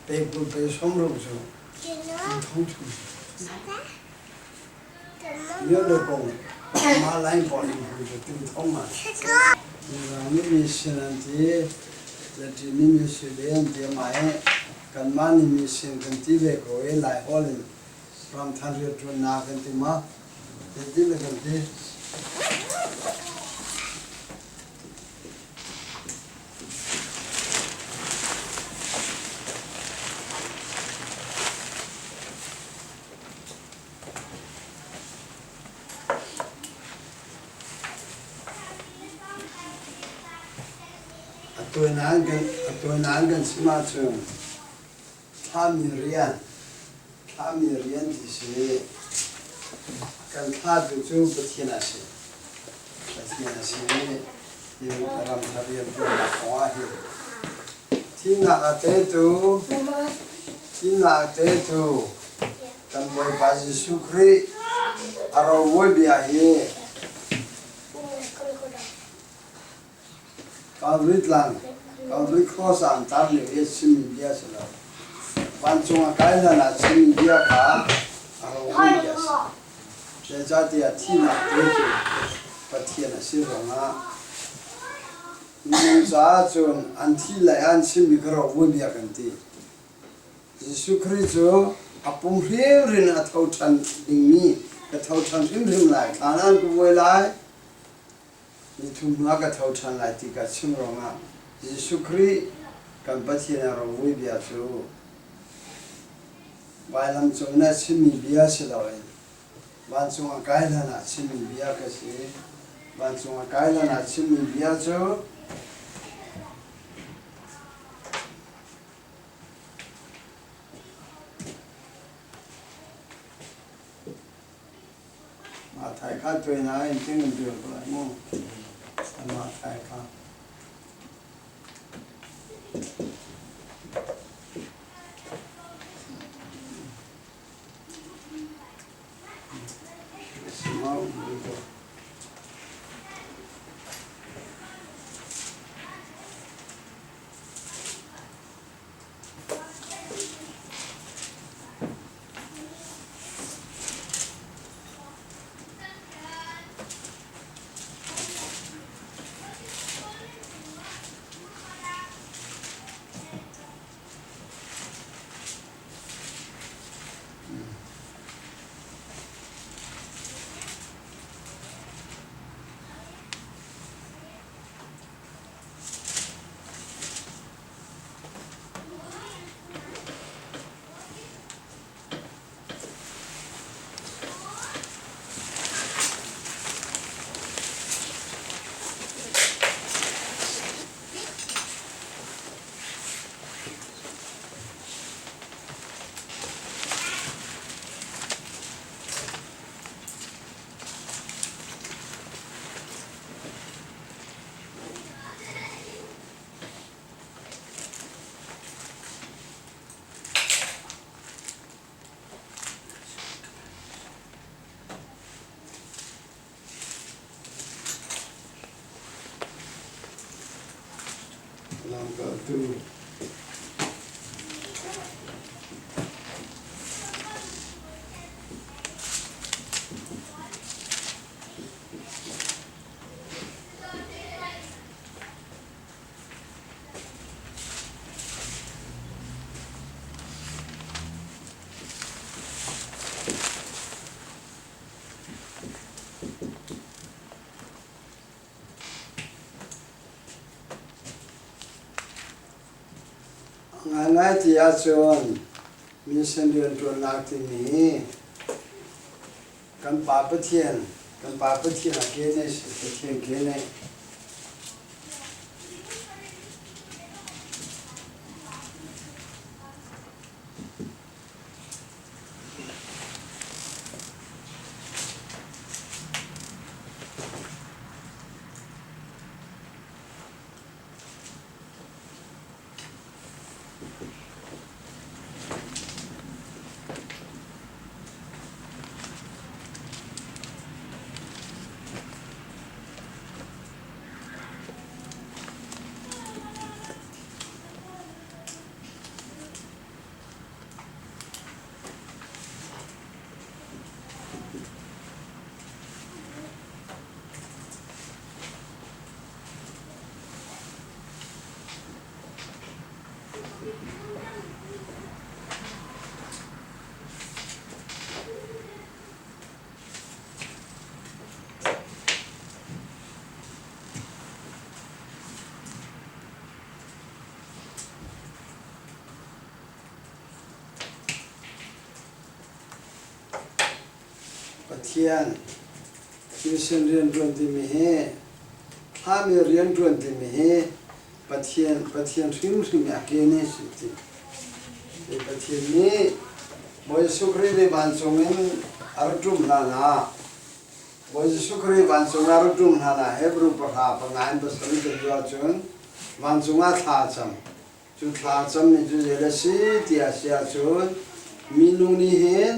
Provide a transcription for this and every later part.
Pe 20 pe 60 cu 3000. Myo le kong ma lain pawl in cu ting thong ma. Mirang nih mission an ti, Latin nih mission an ti ma i kanmah nih mission kan ti ve ko i Laiholh in ramthan rianṭuannak kan ti ma? Zeitin le kan ti? A tawinak kan chim ahcun thlami rian thlami rian ti si. Kan thlatu cu Pathian a si. Pathian a si i hi ram thar rianṭuannak kong ah hin thimnak a petu thimnak a petu kan Bawipa Jesuh Khrih a rovuai bia hi Calvary tlang, Calvary cross ah an tar lio i a chimmi bia a si lo. Vancung a kai hlan ah chimmi bia kha a rovuai bia a si. Zeicahtiah thihnak petu Pathian a si ruangah minung caah cun an thih lai ah an chimmi kha rovui bia kan ti. Jesuh Khrih cu a pum hrimhrim in a tho ṭhan dingmi ka tho ṭhan hrimhrim lai, thlan an ka vuai lai, nithum hnuah ka tho ṭhan lai ti ka chim ruangah Jesuh Khrih kan Pathian a rovui bia cu vailam cung na chimmi bia si loin vancung a kai hlan ah chimmi bia ka si. Vancung a kai hlan ah chimmi bia cu Mah thai kha tuai na in ting in dir ko lai mu. Mah thai kha. Lamkaltu. Ngaingai ti ahcun mission rianṭuannak timi kan Pa Pathian, kan Pa Pathian a ke nih Pathian ke nih Pathian mission rianṭuan timi hi thlami rianṭuan timi hi Pathian Pathian hrimhrim i a ke nih a si ti. Pathian nih Bawi Jesuh Khrih nih vancung in a ra ṭum hlan ah Bawi Jesuh Khrih vancung ah ra ṭum hlan ah Hebrew pahra panga in pasarih kan tuah ahcun vancung ah thla a cam. Cu thla a cammi cu zei a si ti a si ahcun minung nih hin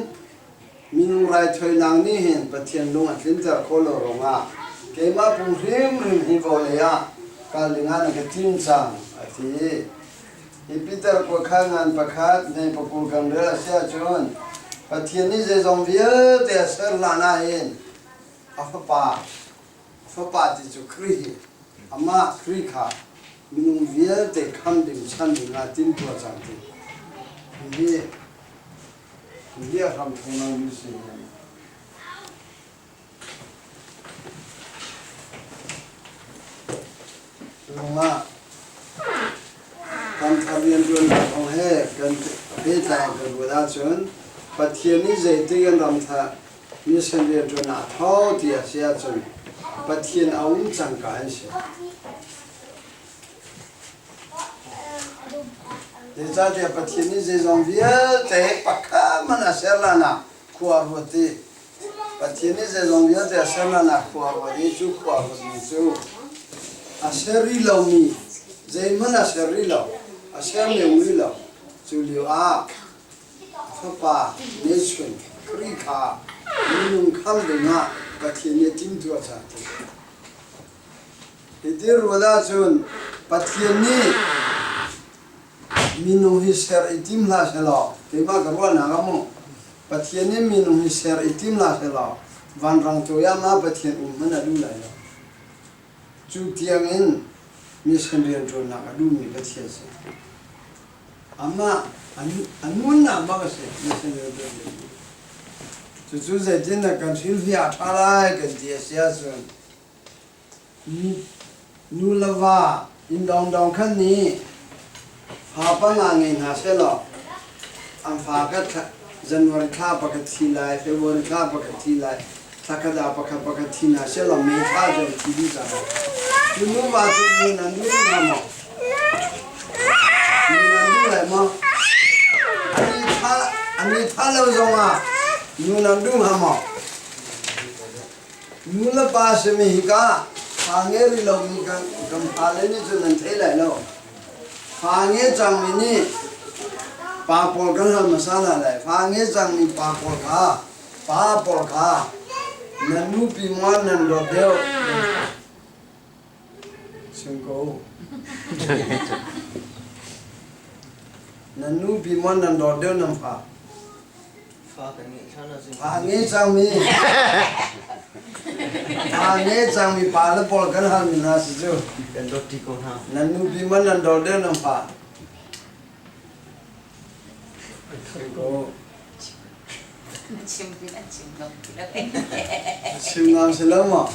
minung raithawinak nih hin Pathian lung a tlinter khawh lo ruangah keimah pum hrimhrim hi vawlei ah kal dingah na ka tim cang a ti. Hi Peter khuakhan ngan pakhat nei pakul kan rel a si ahcun Pathian nih zeizong vialte a ser hlan ah hin a fapa Fapa ti cu Khrih hi amah Khrih kha minung vialte khamh ding chan ding ah timhtuah cang ti. Hihi hihi a hram thawng mi si. Lungah kan thar rianṭuannak kong he kan pehtlai kan ruat ahcun Pathian nih zeitik in ram thar mission rianṭuan ah tho ti a si ahcun Pathian a um cangka an si. Zeicahtiah Pathian nih zeizong vialte pakhat hmanh a ser hlan ah khua a ruat i Pathian nih zeizong vialte a ser hlan ah khua a ruat i cu khua a ruatmi cu a ser rih lomi zeihmanh a ser rih lo, a ser lem rih lo. Cu lio ah A fapa ngeihchun Khrih kha minung khamh dingah Pathian nih a timhtuah cang ti. Hiti ruat ahcun Pathian nih minung hi ser i tim hlah sehlaw keimah ka ruahnak ah mu Pathian nih minung hi ser i tim hlah sehlaw vanrang cawi ah ma Pathian um hmanh a duh lai lo. Cu tiangin mission rianṭuannak a duhmi Pathian si. Amah a nunnak bak a si. Cucu zeitindah kan hrilhfiah a ṭha lai kan ti a si ahcun nu le va inn dongdong khan nih fa panga ngei hna sehlaw an fa kha January thla pakhat thi lai, February thla pakhat thi lai, thla khat ah pakhat pakhat thi hna sehlaw May thla cu an thi dih cang. Cu nuva cu nun an duh rih hnga maw? Nun an duh lai maw? An i tha lo zongah nun an duh hnga maw? Nu le pa simi hika fa nge rih lomi kan kan fale nih cun an thei lai lo. Fa nge cangmi nih pa pawl kan hal hmasa hna lai. Fa nge cangmi pa pawl kha pa pawl kha nan nupi maw nan dawt deuh? Chim ko. Nan nupi maw nan dawt deuh nan fa? Fa kan ngeih hlan ahcun. Fa ngei cangmi fa ngei cangmi pa le pawl kan halmi hna si cu. Kan dawt ṭi ko hna. Nan nupi maw nan dawt deuh nan fa? Ko. Chim tin an chim lo. Chim ngam si lo maw?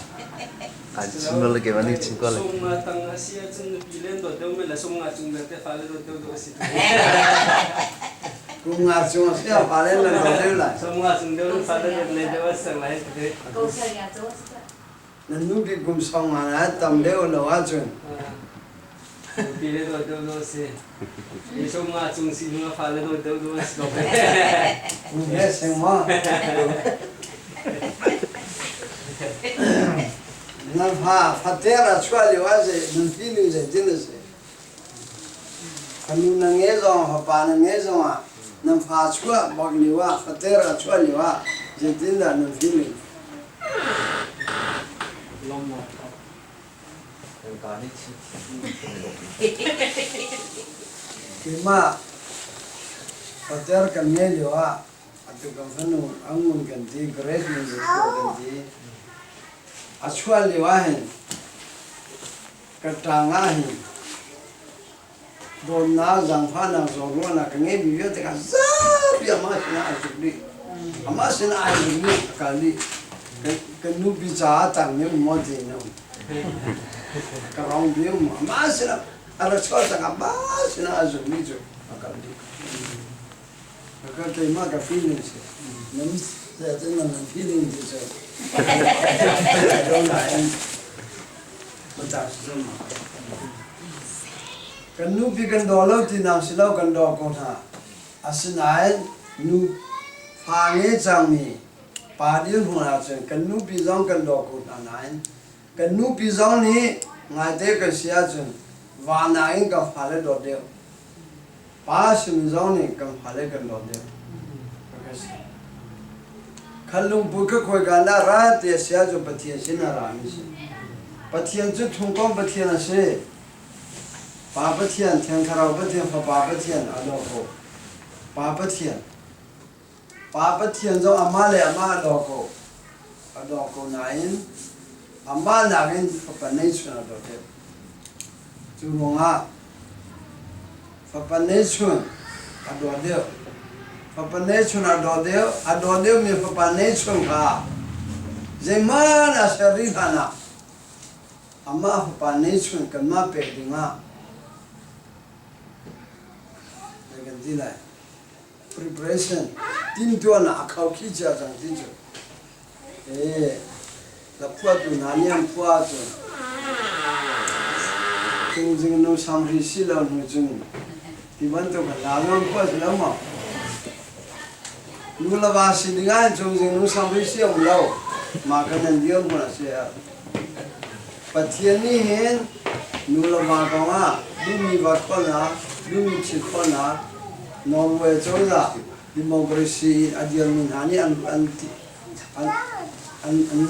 An chim lo le keimah nih chim ko le. Sung nga tang a si ahcun nupi len dawt deuh men le sung nga cung belte fale dawt deuh deuh a si. Kum nga cung a si a fale nan dawt deuh lai. Sung nga cung deuh fale dawt le deuh a si cang lai. Ko sel ya cu. Nan nupi kum song nga na tam deuh lo ahcun. Nupi le dawt deuh deuh a si. Mi sung nga cung si hnu a fale dawt deuh deuh a si ko. Yes, sing ma. Nan fa fater a chuah lio ah zei nan feeling zeitin a si? Fanu na nge zong fapa na nge zong ah nan fa chuah bak lio ah fater a chuah lio ah zeitindah nan feeling? Keimah fater kan ngei lio ah atu kan fanu angun kan ti grade music kan ti a chuah lio ah hin ka ṭang ah hin dawtnak zaangfahnak zawnruahnak ka ngeimi vialte kha zapi amah sinah ai tuk dih amah sinah ai tuk dih a kal dih kan nupi caah tangmi um maw ti in a um ka rong bi um amah sinah a ra chuah cang amah sinah a zummi cu a kal dih. Ka keimah ka feeling si. Nan cun nan feeling ti cu. Nain biatak si cu Kan nupi kan daw lo tinak si lo kan daw ko hna. Asinain nu fa ngei cangmi pa dirhmun ahcun kan nupi zong kan daw ko hna nain kan nupi zong nih ngaite kan si ahcun va nakin kan fale dawt deuh. Pa simi zong nih kan fale kan dawt deuh. Khan lungput kha khawika dah ra ti a si ahcun Pathian sin a rami si. Pathian cu thungkawm Pathian a si. Pa Pathian, Thiang Thlarau Pathian, Fapa Pathian a daw ko. Pa Pathian. Pa Pathian zong amah le amah a daw ko. A daw ko nain amah nakin Fapa neihchun a dawt deuh. Cu ruangah Fapa neihchun a dawt deuh. Fapa neihchun a dawt deuh. A dawt deuhmi fapa neihchun kha zeihmanh a ser rih hlan ah amah fapa neihchun kanmah pek dingah zei kan ti lai preparation timhtuahnak a khaukhih cia cang ti cu. Ee, hlaphuahtu hna nih an phuah ahcun Cungzing nu samhri si lo hnu cun ti bantuk hla nawn phuah si lo maw? Nu le va si ding ah cungzing nu samhri si um lo. Mah kan nan dir hmun a si. Pathian nih hin nu le va kong ah duhmi va kholnak, duhmi thil kholnak, Norway cozah democracy a dirmi hna nih an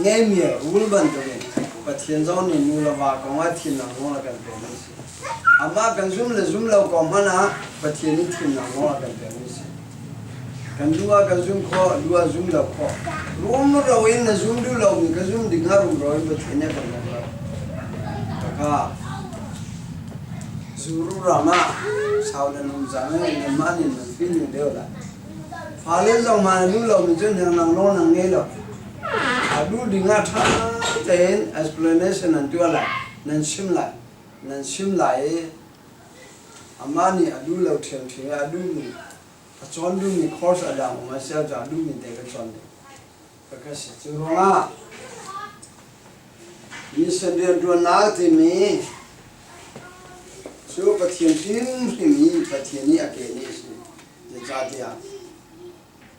ngeimi rule bantukin Pathian zong nih nu le va kong ah thimnak nawl a kan pekmi a si. Amah kan zum le zum lo kong hmanh ah Pathian nih thimnak nawl a kan pekmi a si. Kan duh ah kan zum khawh, duh ah zum lo khawh. Rumro in na zum duh lomi ka zum ding ah rumro in Pathian nih a kan nawl lo. Kaka Zuru ram ah sau nan um cang i nanmah nih nan feeling deuh lai. Fale zong ma na duh lomi cu nang nawl nan ngei lo. A duh ding ah ṭha tein explanation nan tuah lai, nan chim lai, nan chim lai i amah nih a duh lo ṭhiamṭhiam i a duhmi a cawn duhmi course a dang um a si ahcun a duhmi te ka cawn ding. Ka si. Cu ruangah mission rianṭuannak timi cu Pathian hrimhrim hi Pathian nih a ke nih a si. Zeicahtiah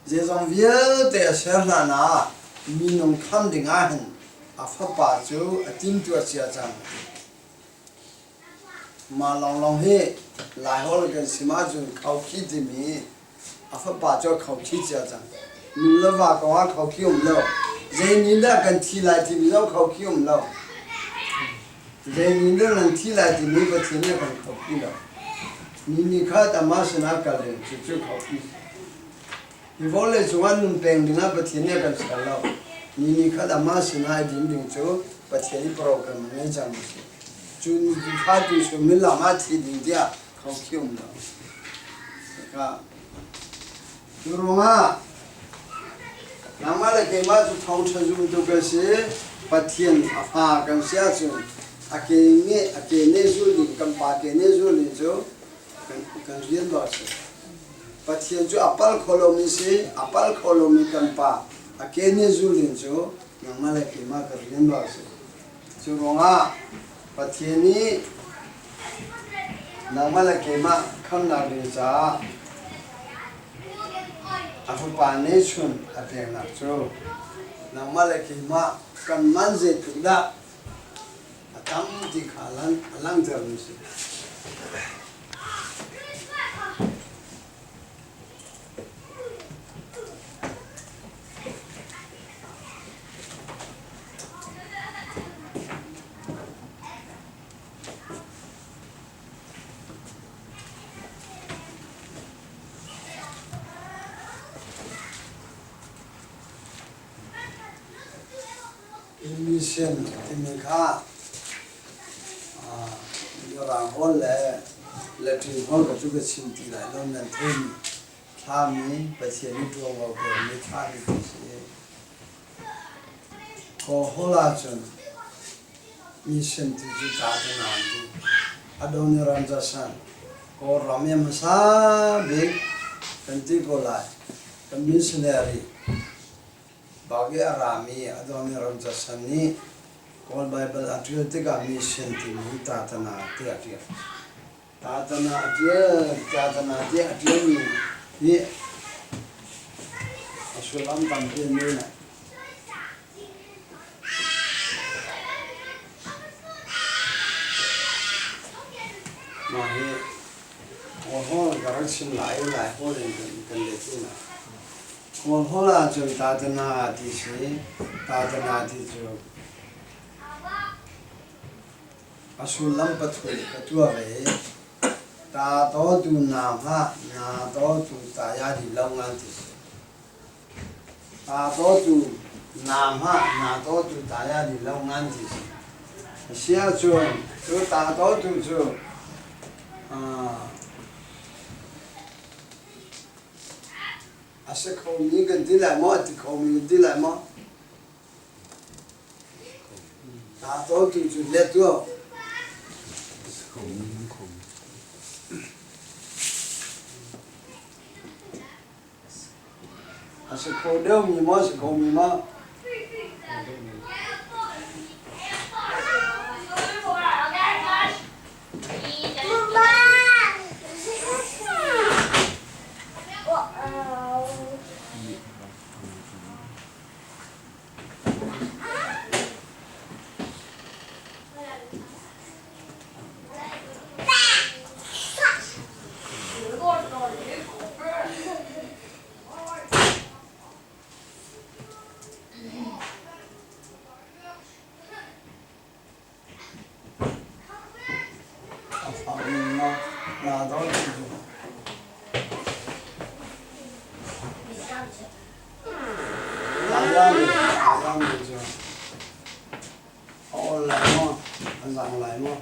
zeizong vialte a ser hlan ah minung kham ding ah hin a fapa cu a timtuah cia cang. Mah lawnglawng hi Laiholh kan sim ahcun khaukhih timi a fapa cu a khaukhih cia cang. Nu le va kong ah khaukhih um lo. Zei ni dah kan thi lai timi zong khaukhih um lo. Zei ni dah nan thi lai timi Pathian nih a kan khaukhih lo. Ni ni khat amah sinah kal ding cucu khaukhih. Hi vawlei cungah nun peng dingah Pathian nih a kan ser lo. Ni ni khat amah sinah i din ding cu Pathian i program a ngei cang a si. Cu ni kha tu suimilam ah thi ding tiah khaukhih um lo. Ka cu ruangah nangmah le keimah cu thawngṭha zumtu kan si. Pathian a fa kan si ahcun a ke nih a ke nih zul ding kan pa ke nih zul ding cu kan rian dawh a si. Pathian cu a pal kho lomi si, a pal kho lomi kan Pa a ke nih zul ding cu nangmah le keimah ka rian dawh a si. Cu ruangah Pathian nih nangmah le keimah khamnak ding caah a Fapa nehchun a peknak cu nangmah le keimah kan man zeitluk dah a tam ti kha a langhtermi a si. Mission timi kha Mirang holh le Latin holh ka cu ka chim ti lai lo nan theimi thlami Pathian nih ṭuanvo pekmi thlami kan si. Kaw holh ahcun mission ti cu ca cu naan ti. Adoniram Judson Kawlram i a hmasa bik. Kan ti ko lai. Kan missionary bak i a rami Adoniram Judson nih Kawl Baibal a ṭial tikah mission timi tatana tiah a ṭial. Tatana a ṭial, tatana tiah a ṭialmi hi a sullam tampi an ngei. Mah hi Kawlhawl ka rak chim lai i Laihawl in kan let hna. Kawlhawl ahcun tatana ti si. Tatana ti cu a sullam pathum ka tuah ve i ta taw tu na hngah, na taw tu ta ya di lo ngan ti si. Ta taw tu na hngah, na taw tu ta ya di lo ngan ti si. A si ahcun cu ta taw tu cu a si khomi kan ti lai maw, a ti khomi kan ti lai maw? Ta taw tu cu let tuah. A si kho deuhmi maw, a si khomi maw? A fami naa dawt cu. Lami cu a awl lai maw, a zang lai maw?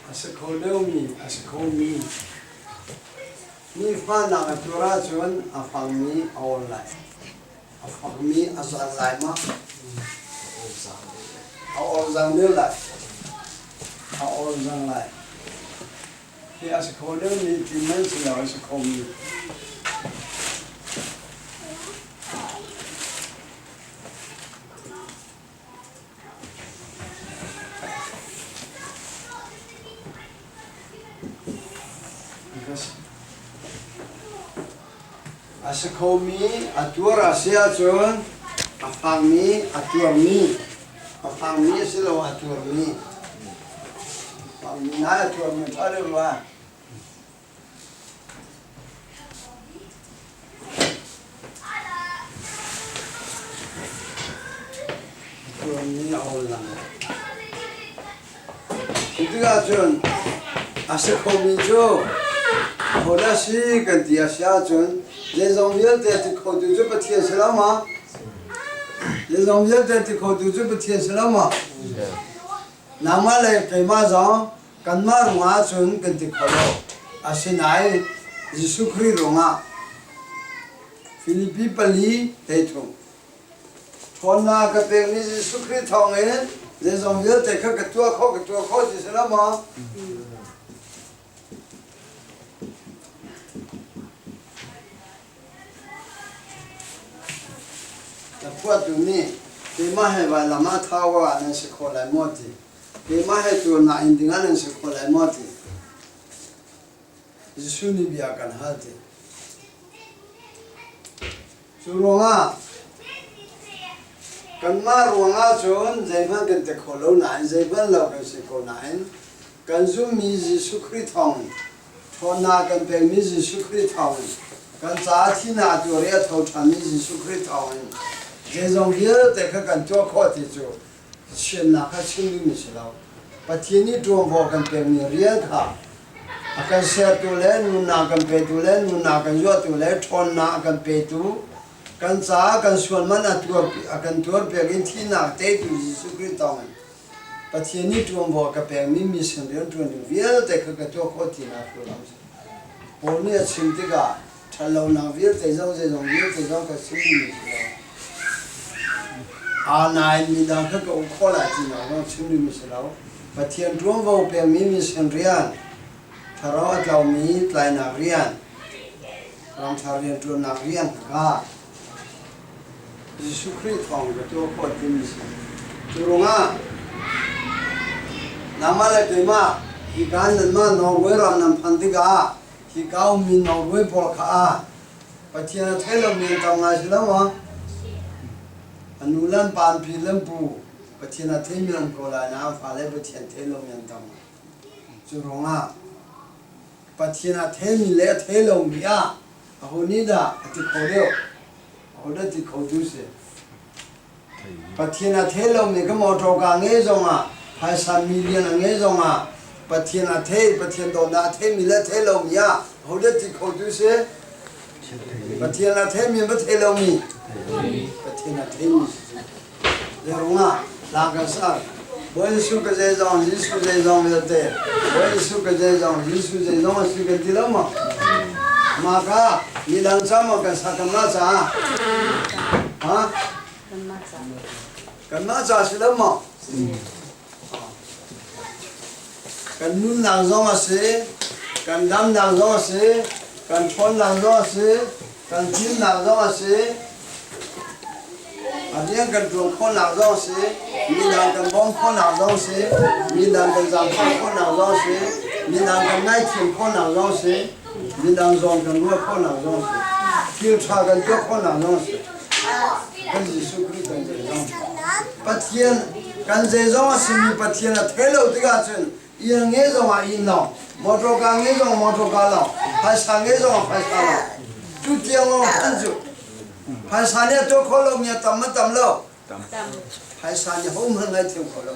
A si kho deuhmi a si khomi nifahnak a tuar ahcun a fangmi a awl lai. A fakmi a zang lai ma? A awl zang deuh lai. A awl zang lai. Hi a si kho deuhmi ti man si lo a si khomi. A si khomi a tuar a si ahcun a fangmi a tuarmi a fangmi asiloah a tuarmi fangmi nai a tuarmi ṭha deuh rua. Cutikah cun a si khomi cu ahodah a si kan ti a si ahcun zeizong vialte a ti khotu cu Pathian si lo maw? Zeizong vialte a ti khotu cu Pathian si lo maw? Nangmah le keimah zong Kanmah ruangah cun kan ti kho lo. Asinain Jesuh Khrih ruangah Filipi 4:13 Ṭhawnnak ka pekmi Jesuh Khrih thawngin zeizong vialte kha ka tuah khawh ka tuah khawh ti si lo maw? Na phuahtu nih keimah he vailam ah thau ah nan si khawh lai maw ti. Keimah he tuarnak in dingah nan si kho lai maw ti. Jesuh nih bia kan hal ti. Cu ruangah kanmah ruangah cun zeihmanh kan ti kho lo nain zeihmanh lo kan si ko nain kan zummi Jesuh Khrih thawng ṭhawnnak kan pekmi Jesuh Khrih thawng kan caah thihnak tuar i a tho ṭhanmi Jesuh Khrih thawng zeizong vialte kha kan tuah khawh ti cu Siannak kha chim dingmi si lo. Pathian nih ṭuanvo kan pekmi rian kha a kan sertu le nunnak kan petu le nunnak kan zuahtu le ṭhawnnak a kan petu kan caah kan sual man a tuar a kan tuarpiak in thihnak teitu Jesuh Khrih thawngin Pathian nih ṭuanvo a ka pekmi mission rianṭuan ding vialte kha ka tuah khawh tinak sullam a si. Paul nih a chim tikah ṭhatlonak vialte zong zeizong vialte zong ka chim dingmi si lo. Aa nain midang kha ka uk khawh lai tinak zong chim ding a si lo. Pathian ṭuanvo pekmi mission rian, thlarau a tlaumi tlainak rian, ramthar rianṭuannak rian kha Jesuh Khrih thawng ka tuah khawh timi a si. Cu ruangah nangmah le keimah hika nanmah Norway ram nan phanh tikah hika ummi Norway pawl kha Pathian a thei lomi an tam ngai si lo maw? A nu le an pa an pi le an pu Pathian a theimi an ko lai nain an fale Pathian thei lomi an tam ngai. Cu ruangah Pathian a theimi le a thei lomi ah aho nih dah a ti kho deuh? Aho dah ti khotu si? Pathian a thei lomi ka mawṭawka ngei zongah phaisa million a ngei zongah Pathian a thei, Pathian dawtnak a theimi le thei lomi ah ahodah ti khotu si? Pathian a theimi ma thei lomi? Pathian a theimi si. Zeirungah hla kan sak. Bawi Jesuh ka zeizong, Jesuh zeizong vialte, Bawi Jesuh ka zeizong, Jesuh zeizong a si kan ti lo maw? Mah kha midang ca maw kan sak kanmah caah? Ha? Kanmah ca si lo maw? Kan nunnak zong a si, kan damnak zong a si, kan ṭhawnnak zong a si, kan fimnak zong a si, a rian kan ṭuan khawhnak zong a si, midang kan bawm khawhnak zong a si, midang kan zaangfah khawhnak zong a si, midang kan ngaihthiam khawhnak zong a si, midang zawn kan ruah khawhnak zong a si, thil ṭha kan tuah khawhnak zong a si. Kan Jesuh Khrih kan zeizong. Pathian kan zeizong a simi Pathian a thei lo tikah cun inn nge zong ah inn lo, motor car nge zong motor car lo, phaisa nge zong ah phaisa lo. Cu tiang lawng hman cu. Phaisa nih a tuah khawh lomi a tam a tam lo. Phaisa nih ho hmanh ngai thiam kho lo.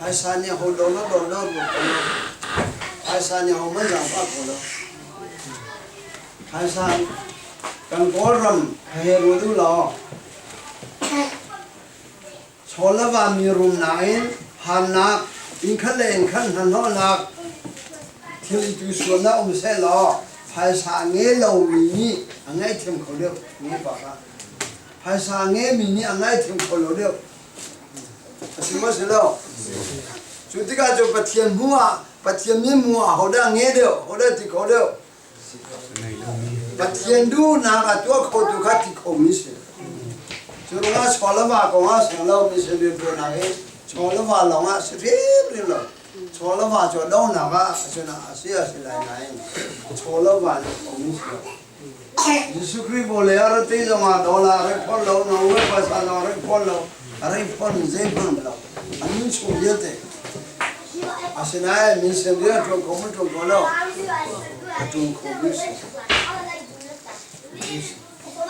Phaisa nih ho lo lo lo lo lo kho lo. Phaisa nih ho hmanh zaangfah kho lo. Phaisa kan Kawlram he ruat u law chaw le va mi rumnak in hannak inn khat le inn khat hnahnawhnak thil i tu sualnak um seh law phaisa a ngei lomi nih a ngaihthiam kho deuh mi pa kha phaisa a ngeimi nih a ngaihthiam kho lo deuh a si maw si lo cu tikah cu Pathian hmuh ah Pathian mi hmuh ah hodah nge deuh hodah ti kho deuh Pathian duhnak a tuah khotu kha ti khomi si. Cu ruangah chaw le va kong ah sing lo mi si rianṭuannak hi chaw le va lawng ah si hrimhrim lo. Chaw le va cu a donghnak ah cun a si a si lai nain chaw le va nih khomi si lo. Jesuh Khrih vawlei ah rat ti zongah dollar rak phon lo, Norway phaisa zong rak phon lo, a rak phon zeihmanh lo. A nun chung vialte. Asinain mission rian ṭuan kho mun ṭuan kho lo. A ṭuan kho mi si.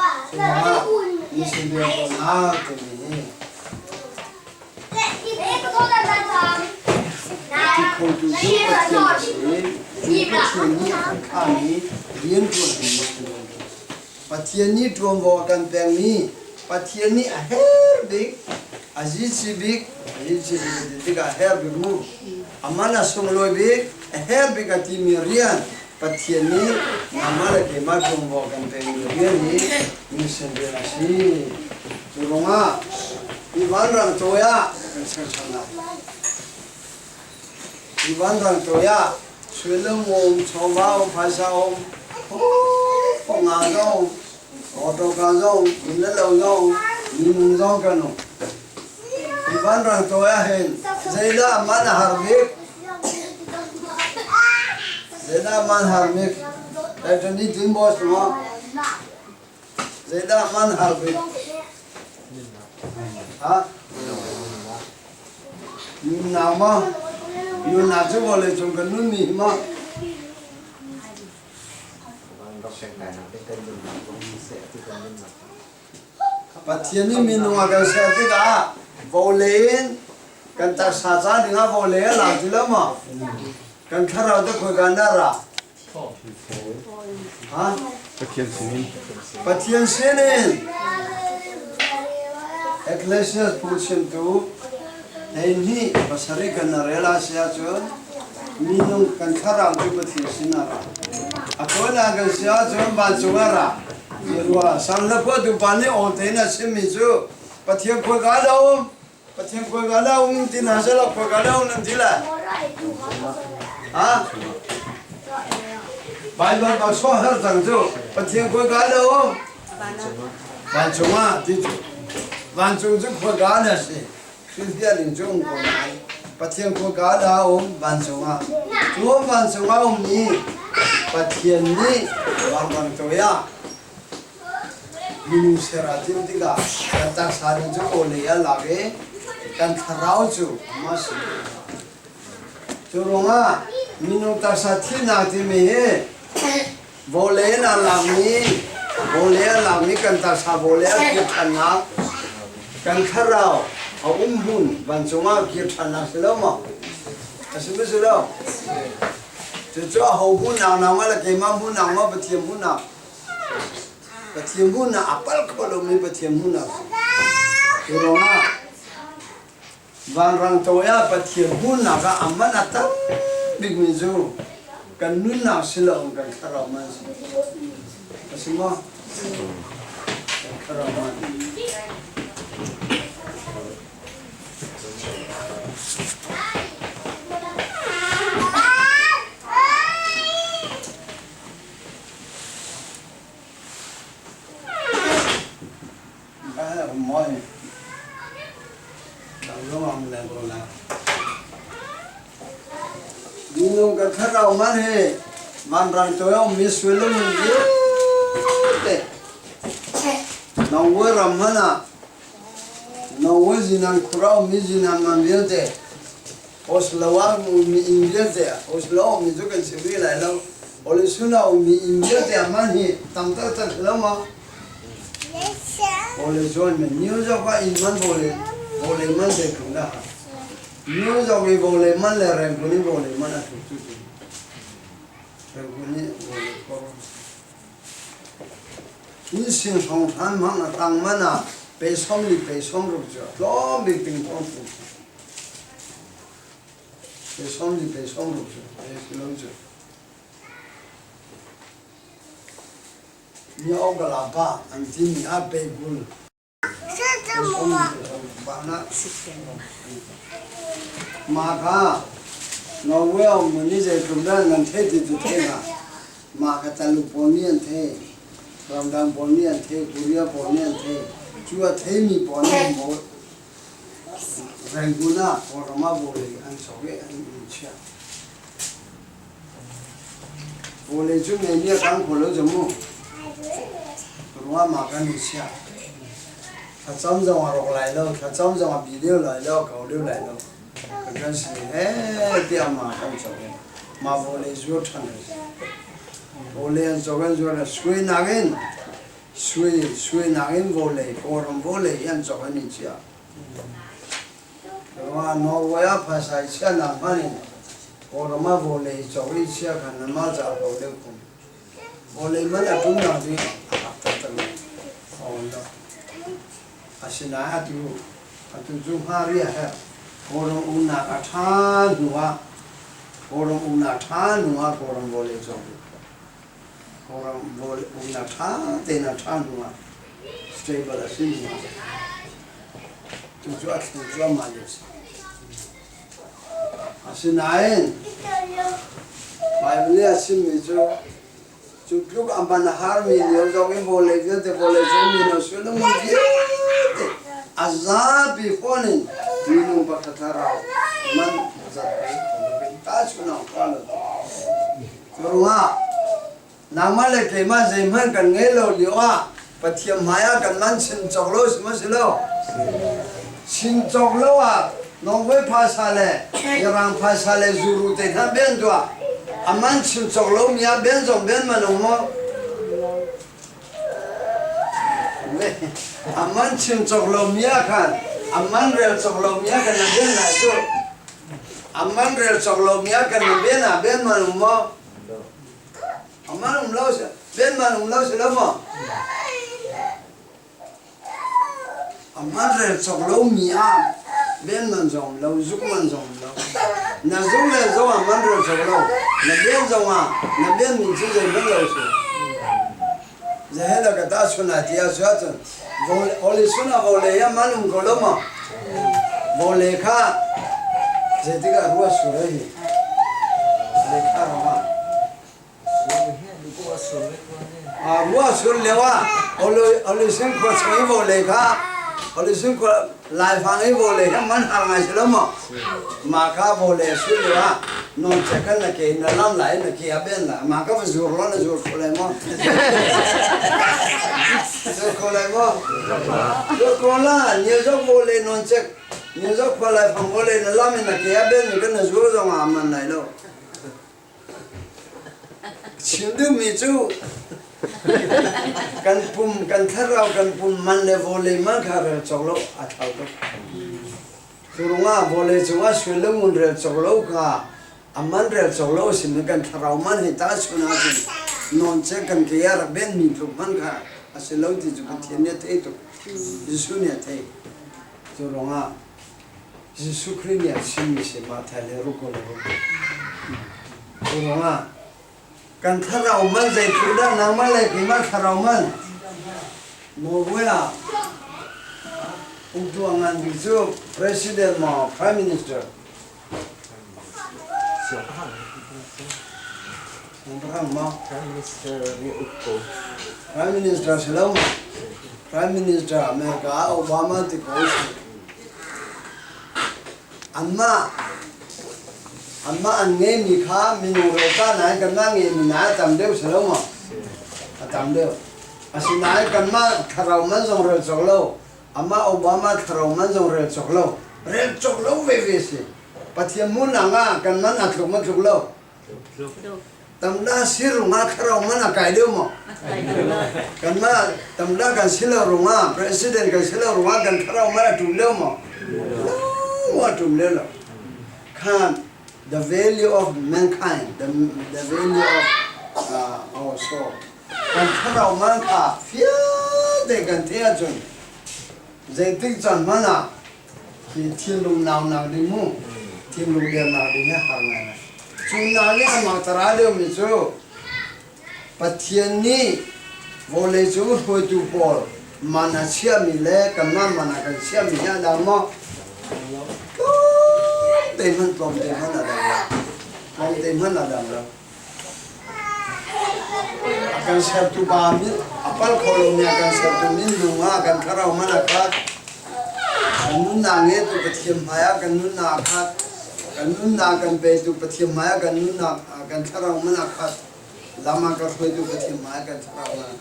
Cucaah mission rian ṭuannak timi hi ti khotu cu Pathian a si i cu Pathian nih a kan khahmi rian ṭuan hi mission rian ṭuan. Pathian nih ṭuanvo a kan pekmi Pathian nih a herh bik, a zici bik, a zici bik a ti tikah a herh bik mu. A man a sunglawi bik, a herh bik a timi rian Pathian nih nangmah le keimah ṭuanvo a kan pekmi rian hi mission rian a si. Cu ruangah hi vanrang cawi ah kan ser ṭhan lai. Hi vanrang cawi ah suilam um, chawva um, phaisa um, panga zong, awṭawka zong, inn le lo zong, minung zong kan um. Hi vanrang cawi ah hin zeidah man a har bik? Zeidah man har bik? Titanic tin boss maw? Zeidah man har bik? Ha? Nunnak maw? Nunnak cu vawleicung kan nunmi hi maw? Pathian nih minung a kan ser tikah vawlei in kan taksa ca dingah vawlei a lak ti lo maw? Kan thlarau te khoika na ra? Ha? Pathian sinin. Pathian sinin. Ecclesiastes phungchimtu 12 pasarih kan na rel a si ahcun minung kan thlarau cu Pathian sin ah ra. A tawinak kan si ahcun vancung ah ra. Ti rua. Sang le khua tupa nih aw tein a chimmi cu. Pathian khua dah um? Pathian khua dah um ti hna seh law khua dah um nan ti lai? Ha? Baibal ka chuah har cang cu. Pathian khua dah um? Vancung ah ti cu. Vancung cu khua na si. Hrilhfiah ning cu um ko nain Pathian khua dah um vancung ah. Cu vancung ah ummi Pathian nih vanrang toi ah minung ser aa timh tikah kan taksa ning cu vawlei ah lak i kan thlarau cu amah sin Cu ruangah minung taksa thihnak timi hi vawlei in aa lakmi vawlei a lakmi kan taksa vawlei a kir ṭhannak kan thlarau a um hmun vancung ah kir ṭhannak si lo maw? A si maw si lo? Cucu aho hmuhnak nangmah le keimah hmuhnak maw Pathian hmuhnak? Pathian hmuhnak a palh kho lomi Pathian hmuhnak si. Cu ruangah vanrang toi ah Pathian hmuhnak ah a man a tam bikmi cu kan nunnak si loin kan thlarau man si. A si maw? Kan thlarau man. Minung kan thlarau man hi vanrang toi a ummi sullam vialte Norway ram hmanh ah Norway zinan khur a ummi zinan man vialte Oslo ah ummi inn vialte Oslo a ummi cu kan chim rih lai lo Ålesund a ummi inn vialte ah man hi tam taktak si lo maw? Vawlei men New York ah inn man vawlei vawlei man zeitluk dah New York i vawlei man le Rangoon i vawlei man a tluk cu cu Rangoon i vawlei kor Inn sing hrawng hran hmang a tang man ah pe 40 pe 60 cu tlawm bik ting thong thum pe 40 pe 60 cu pe si lo cu Mi awk pa an timi ah pe 20 Mah kha Norway um nih zeitluk dah nan theih ti cu theih hlah. Mah kha Taluk pawl nih an theih, ramdang pawl nih an theih, Korea pawl nih an theih. Cu a theimi pawl nih maw Rangoon ah Kawlram ah vawlei an cawk i an chiah. Vawlei cu mei nih a kang kho lo cu mu. Ruah mah kan i chiah. Thlacam zong a rawk lai lo, thlacam zong a bi deuh lai lo, a kau deuh lai lo. Kan kan si he tiah mah kan cawk i mah vawlei zuar ṭhan a si. Vawlei an cawk an zuar sui nakin sui sui nakin vawlei Kawlram vawlei hi an cawk an i chiah. Ruah Norway ah phaisa i chiahnak hmanh in Kawlram ah vawlei i cawk i chia kha nanmah caah ko deuh kum. Vawlei man a ṭumnak ding a hak taktak lo. A awn lo. Asinain atu atu cu hngari a herh. Kawlram umnak a ṭha hnu ah Kawlram umnak ṭha hnu ah Kawlram vawlei cawk ding. Kawlram vawlei umnak ṭha tein a ṭha hnu ah stable a si hnu ah Cucu a thleng cuahmah lio a si. Asinain Baibal nih a chimmi cu cu tluk a man a harmi lio zong in vawlei vialte vawlei cung mino sullam vialte a zapi fawn in minung pakhat thlarau man zat tahchunhnak tuah lo. Cu ruangah Nangmah le keimah zeihmanh kan ngei lo lio ah Pathian hmaiah kan man chin cawk lo si maw si lo? Chin cawk lo ah Norway phaisa le Mirang phaisa le zuru te hna ben tuah a man chin cawk lo mi ah ben zong ben man um maw? A man chin cawk lo mi ah khan a man rel cawk lo mi ah kan na ben lai cu a man rel cawk lo mi ah kan na ben ah ben man um maw? Aman um lo si ben man um lo si lo maw? Aman rel cawk lo mi ah ben man zong lo zuk man zong lo. Na zuk le zong ah man rel cawk lo. Na ben zong ah na ben min cu zei man lo si. Zahela ka ta chun ah ti ah cun Vawlei ah vawlei ah man um ko lo maw? Vawlei kha zeitik ah ruah sur ai hi? Lei kha ram ah. Ruah sur lio ah Olisin khua chung i vawlei kha Olisin khua laifang i vawlei kha man har ngai si lo maw? Mah kha vawlei a sur lio ah nawncek khan na ke na lam lai na ke a ben la mah ka va zur lo na zur kho lai maw? Zur kho lai maw? Zur kho la ni zok vawlei nawncek ni zok khua laifang vawlei na lam in na ke a ben mi kan na zur zong ah a man lai lo. Chim duhmi cu kan pum kan thlarau kan pum man le vawlei man kha rel cawk lo a thau tuk. Cu ruangah vawlei cungah sui le ngun rel cawk lo kha a man rel cawk lo a simi kan thlarau man hi tahchun ahcun nawncek kan ke ah rak benmi tluk hmanh kha a si lo ti cu Pathian nih a theih tuk. Jesuh nih a theih. Cu ruangah Jesuh Khrih nih a chimmi si Matthai le ruk le ruk. Cu ruangah kan thlarau man zeitluk dah nangmah le keimah thlarau man Norway ah uktu a ngan bik cu President maw Prime Minister Siangpahrang maw? Prime Minister nih uk ko. Prime Minister si lo maw? Prime Minister America Obama ti ko si. Anmah anmah an ngeimi kha minung rel nain kanmah ngeimi na a tam deuh si lo maw? A tam deuh. Asinain kanmah thlarau man zong rel cawk lo, amah Obama thlarau man zong rel cawk lo, rel cawk lo veve si. Pathian hmuhnak ah kan man a tluk ma tluk lo? Tamda si rungah thlarau man a kai deuh maw? Kanmah tamda kan si lo rungah president kan si lo rungah kan thlarau man a ṭum deuh maw? No, a ṭum deuh lo. Khan the value of mankind, the value of our soul. Kan thlarau man kha fiang kan theih ahcun zeitik caan hmanh ah hi thinlung naunak ding mu thinlung dernak ding hi har ngaingai cu hna nih amah tara deuhmi cu Pathian nih vawlei cung hruaitu pawl man a chiahmi le kanmah man a kan chiahmi hi a dang maw? Tlawmte hmanh tlawmte hmanh a dang lo. Tlawmte hmanh a dang lo. A kan sertu pa min a pal kho lomi a kan sertu min nung ah kan thlarau hmanh a khat. Kan nunnak ngeitu Pathian hmaiah kan nunnak a khat. Kan nunnak kan petu Pathian hmaiah kan nunnak kan thlarau hmanh a khat. Lam a kan hruaitu Pathian hmaiah kan thlarau hmanh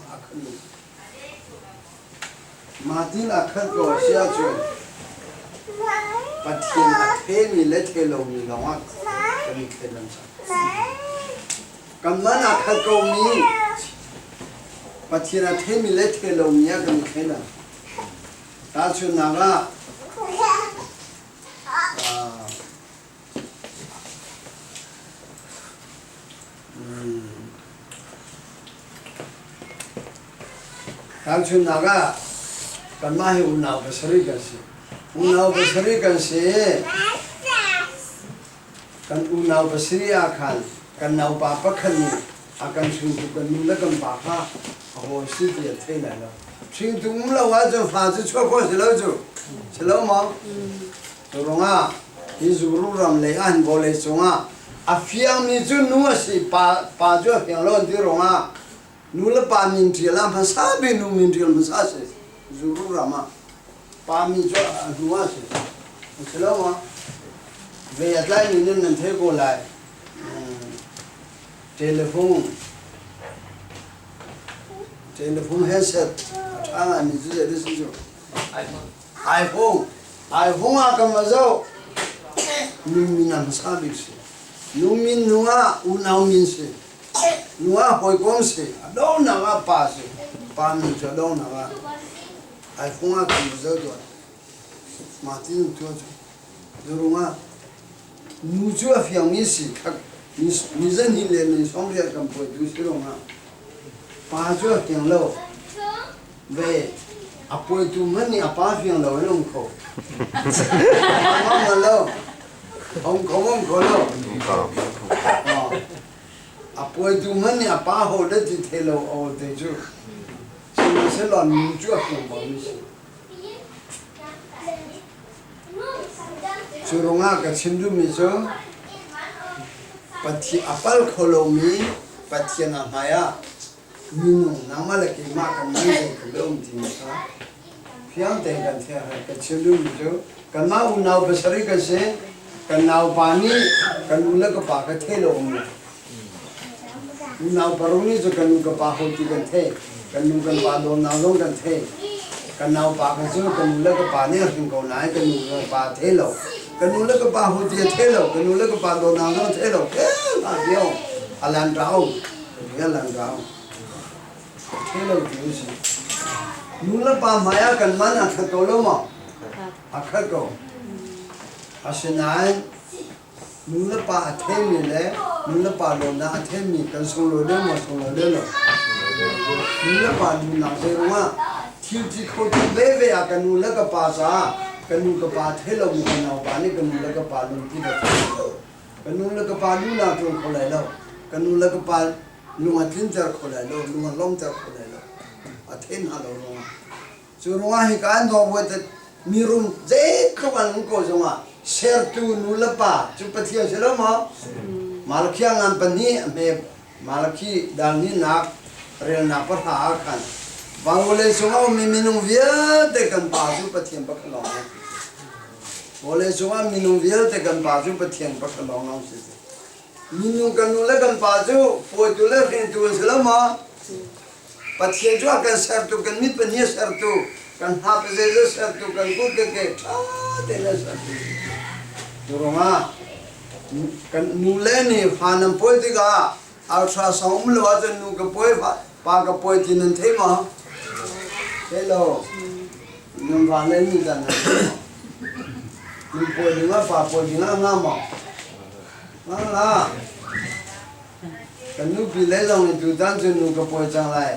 a khat. Mah tin a khat ko a si ahcun Pathian a themi le the lomi lawngah kan i thleidan cang. Kanmah a khat komi Pathian a themi le the lomi ah kan i thleidan. Tahchunhnak ah, Tahchunhnak ah, kanmah hi unau pasarih kan si. Unau pasarih kan si. Kan unau pasarih ah khan kan naupa pakhat nih a kan hringtu kan nu le kan pa kha a hawi si ti a thei lai lo. Hringtu um lo ahcun fa cu chuah khawh si lo cu. Si lo maw? Cu ruangah hi Zuru ram lei ah hin vawlei cungah a fiangmi cu nu a si, pa, pa cu a fiang lo an ti ruangah nu le pa min ṭial ah hmasa bik nu min ṭial hmasa si. Zuru ram ah pa min cu a hnu ah si. A si lo maw? Ve a tlaimi nih nan theih ko lai. Telephone telephone handset a ṭha ngaimi cu zei dah si cu? iPhone iPhone ah kan va zoh nu min a hmasa bik si nu min nu ah unau min si nu ah hawikom si a donghnak ah pa si pa min cu a donghnak ah iPhone ah kan va zoh tuah mah tin tuah cu zurung ah nu cu a fiangmi si ni zan hi le ni 80 kan puai tu si rungah pa cu a fiang lo Ve a puaitu hmanh nih a pa fiang lo in um kho. A lo. Um kho um kho lo. A puaitu hmanh nih a pa ho le ti thei lo aw te cu. Sihmanhsehlaw nu cu a fiang bangmi si. Cu ruangah ka chim duhmi cu Pathian a pal kho lomi Pathian a hmaiah minung nangmah le keimah kan man zeitluk le um timi kha fiang tein kan theih a herh. Ka chim duhmi cu kanmah unau pasarih kan si. Kan naupa nih kan u le ka pa ka thei lo um. Unau paruk nih cu kan nu ka pa ho ti kan thei. Kan nu kan pa dawtnak zong kan thei. Kan naupa kha cu kan nu le ka pa nih a hring ko nain kan nu le pa a thei lo. Kan nu le ka pa ho ti a thei lo. Kan nu le ka pa dawtnak zong a thei lo. Kel a bio a lan rau. A lan rau. Thei lo ti u si. Nu le pa hmai ah kan man a khat ko lo maw? A khat ko. Asinain nu le pa a theimi le nu le pa dawtnak a theimi kan sunglawi deuh maw sunglawi deuh lo? Nu le pa duhnak zei ruangah thil ti kho tu veve ah ka nu le ka pa caah ka nu ka pa thei lomi ka naupa nih ka nu le ka pa lungput a thei lo. Ka nu le ka pa duhnak ṭuan kho lai lo. Ka nu le ka pa lung a tlinter kho lai lo, lung a lawmter kho lai lo. A thei hna lo ruangah. Cu ruangah hika an Norway mirum zeitluk an um ko zongah sertu nu le pa cu Pathian si lo maw? Malakhi ngan pahnih a hme Malakhi dal hnihnak relnak pahra ah khan van vawlei cung a ummi minung vialte kan pa cu Pathian pakhat lawng a si. Vawlei cungah minung vialte kan pa cu Pathian pakhat lawng lawng si. Minung kan nu le kan pa cu pawitu le hringtu an si lo maw? Pathian cu a kan sertu, kan mit pahnih a sertu, kan hna pazeizat sertu, kan kut kan ke ṭha tein a sertu. Cu ruangah kan nule nih fa nan pawi tikah ultrasound um lo ahcun nu ka pawi, pa ka pawi ti nan thei maw? Thei lo. Nan va le nih dah nan thei maw? Nu pawi dingah pa pawi dingah nga maw? Nga la. Kan nupi le zong nih tutan cu nu ka pawi cang lai.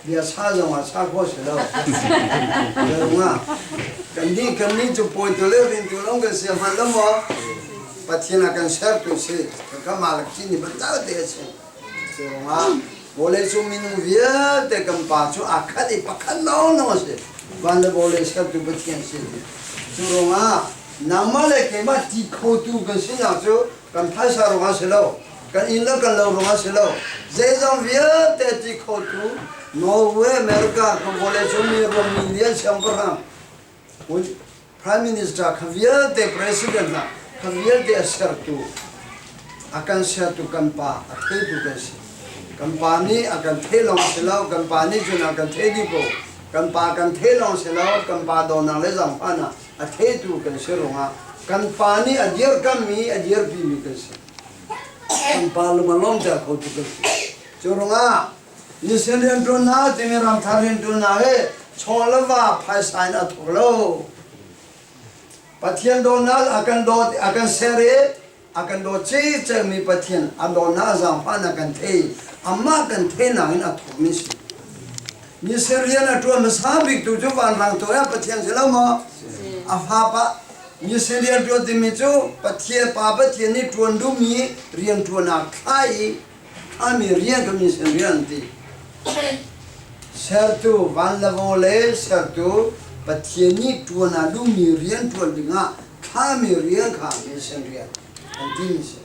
Bia sa zong ah sa khawh si lo. Nga. Kan nih kan nih cu pawi tu le rin tu lawng kan si hman lo maw? Pathian a kan sertu si. Ka mah le khi ni bantal te a si. Cu ruangah vawleicung minung vialte kan pa cu aa khat i pakhat lawnglawng a si. Van le vawlei sertu Pathian si. Cu ruangah nangmah le keimah ti khotu kan sinak cu kan phaisa ruangah si lo, kan inn le kan lo ruangah si lo, zeizong vialte ti khotu Norway, America, kan vawleicung mi ram million siangpahrang, Prime Minister kha vialte President hna kha vialte a sertu, a kan sertu kan pa a theitu kan si. Kan pa nih a kan thei lawng si lo, kan pa nih cun a kan thei dih ko. Kan pa kan thei lawng si lo, kan pa dawnak le zaangfahnak a theitu kan si ruangah kan pa nih a dirkammi a dirpimi kan si. Kan pa lung a lawmter khotu kan si. Cu ruangah mission rianṭuannak timi ramthar rianṭuannak hi chaw le va phaisa in a thawk lo. Pathian dawtnak a kan dawt a kan ser i a kan dawt cicemi Pathian a dawtnak a zaangfahnak kan thei amah kan theinak in a thawkmi si. Mission rian a ṭuan hmasa biktu cu vanrang toi ah Pathian si lo maw? A fapa mission rian ṭuan timi cu Pathian Pa Pathian nih ṭuan duhmi rian ṭuan ah thlah i thlahmi rian kha mission rian an ti. Sertu van le vawlei sertu Pathian nih ṭuan a duhmi rian ṭuan dingah thlahmi rian kha mission rian an timi si.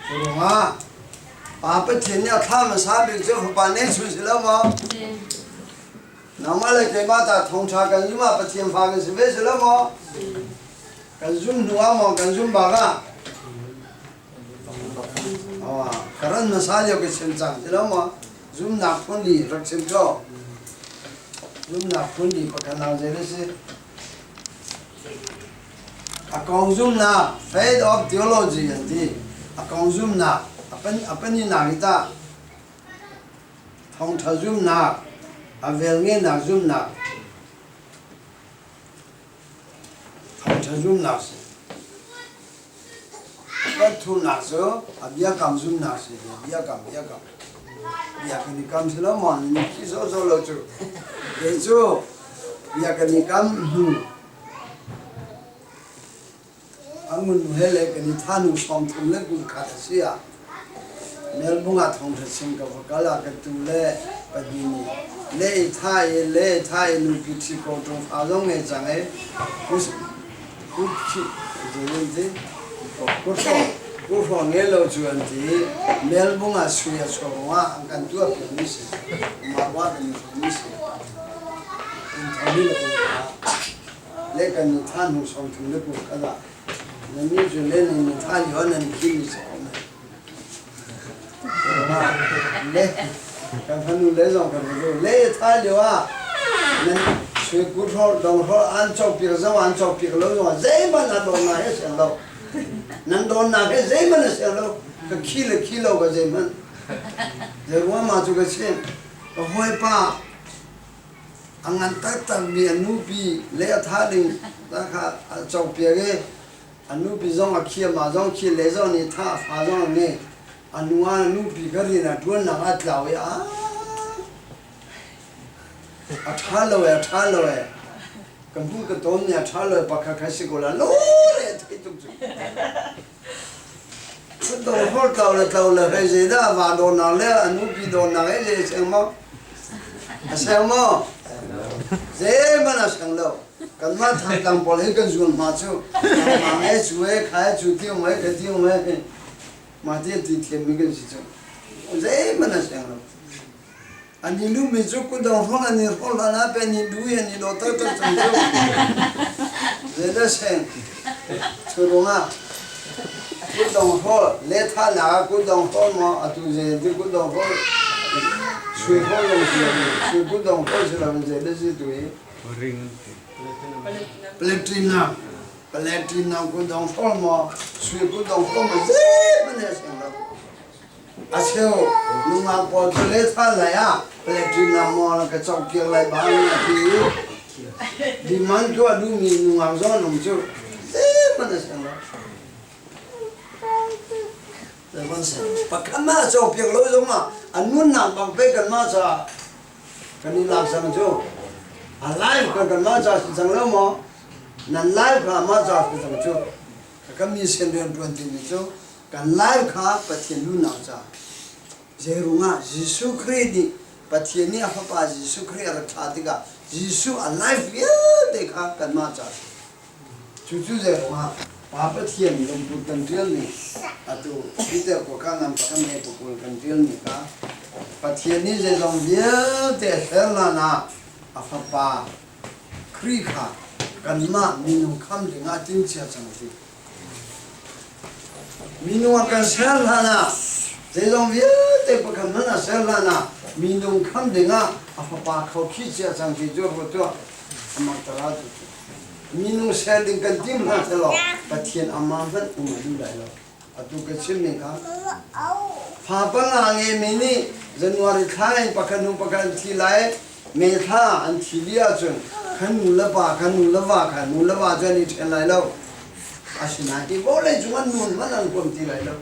Cu ruangah Pa Pathian nih a thlah hmasa bik cu Fapa neihchun si lo maw? Nangmah le keimah tah thawngṭha kan zum ah Pathian fa kan si ve si lo maw? Kan zum hnu ah maw kan zum bak ah? Ka ran hmasa lio ka chim cang si lo maw? Zumnak phun li rak chim ko. Zumnak phun li pakhat nak zei na si? A kong zumnak, faith of theology an ti. A kong zumnak, a paninak hi tah thawngṭha zumnak, a velngenak zumnak, thawngṭha zumnak si. A pathumnak cu a biakam zumnak si. Biakam, biakam. Bia kan i kam si lo maw? Ni khi sawhsawh lo cu. Kei cu bia kan i kam hnu A ngun he le kan i thanu 30 le kum khat a si ah Melbung ah thawngṭha chim ka va kal ah ka tu le pahnih nih Le i tha i le tha i nupi ṭhi ko ṭung fa zong ngei cang i Kuhraw ngei lo cu an ti i Melbung ah sui a chuak ruangah an kan tuahpiakmi si. Mah ruah kan i hrawmmi si. Kum thong le kum kha le kan ni tha hnu 30 le kum khat ah nannih cu le nan ni tha lio nan khimi si ko men. Le kan fanu le zong kan fanu le tha lio ah nan sui kuthrawl donghrawl an cawkpiak zong an cawkpiak lo zong zeihmanh an dawn nak he siang lo nan dawn nak he zeihmanh a siang lo ka khi le khi lo ka zeihmanh zei ma cu ka chim ka hawipa a ngan taktak mi a nupi le a tha ding ta kha a cawkpiak i A nupi zong a khi, amah zong khi le zong nih tha a fa zong a ngei. A nu a nupi ka rian a ṭuannak a tlau i a a ṭha lo e, a ṭha lo e. Ka hmuh ka tawn ni a ṭha lo e, pakhat khat si ko la lore a thei tuk cu. Dong hol tlau le tlau le hei zei dah va dawnak le a nupi dawnak he zei seng maw? A seng maw? Zeihmanh a seng lo. Kanmah Thantlang pawl hi kan zual hma cu nangmah e cu e kha e cu ti um e ka ti um e mah ti ti thiammi kan si cu zeihmanh a siang lo an i lumi cu kudong hrawng an i hrawl hlan ah pe ni du an i daw taktak cang cu zeidah seng cu ruangah kutdong hrawl letha nak ah kutdong hrawl maw atu zei ti kutdong hrawl sui hrawl lawng si lo sui kutdong hrawl si lo in zei si tu hi Platinum Platinum ku dong hrawl maw sui ku dong hrawl maw zeihmanh a siang lo. A cheu nungak pawl cu le than lai ah Platinum maw na ka cawkpiak lai bang a ti i demand tuah duhmi nungak zong an um cu zeihmanh a siang lo. Pakhat mah cawkpiak lo zong ah a nunnak bang pe kanmah caah Kan i lak cang cu. A live kan kanmah ca si cang lo maw? Nan live kha mah ca si cang cu. Kan mi sin rian ṭuan timi cu kan live kha Pathian duhnak ca. Zeirungah Jesuh Khrih nih Pathian nih a Fapa Jesuh Khrih a rak thlah tikah Jesuh a life vialte kha kanmah ca si. Cucu zeiruangah Pa Pathian lungput kan ṭialmi atu Peter kua ngan pakhat me pakul kan ṭialmi kha Pathian nih zeizong vialte a ser hlan ah a Fapa Khrih kha kanmah minung khamh dingah a timhcia cang a ti. Minung a kan ser hlan ah zeizong vialte pakhat hmanh a ser hlan ah minung khamh dingah a Fapa khaukhih cia cang ti cu ruat tuah. Amah tara cu. Minung ser ding kan tim hna selaw Pathian amah hmanh um a duh lai lo. Atu ka chimmi kha fa panga ngeimi nih January thla in pakhat hnu pakhat an thi lai, May thla an thi dih ahcun kan nu le pa kan nu le va kha nu le va cu an i ṭhen lai lo. Asinain hi vawleicung an nun hmanh an huam ti lai lo.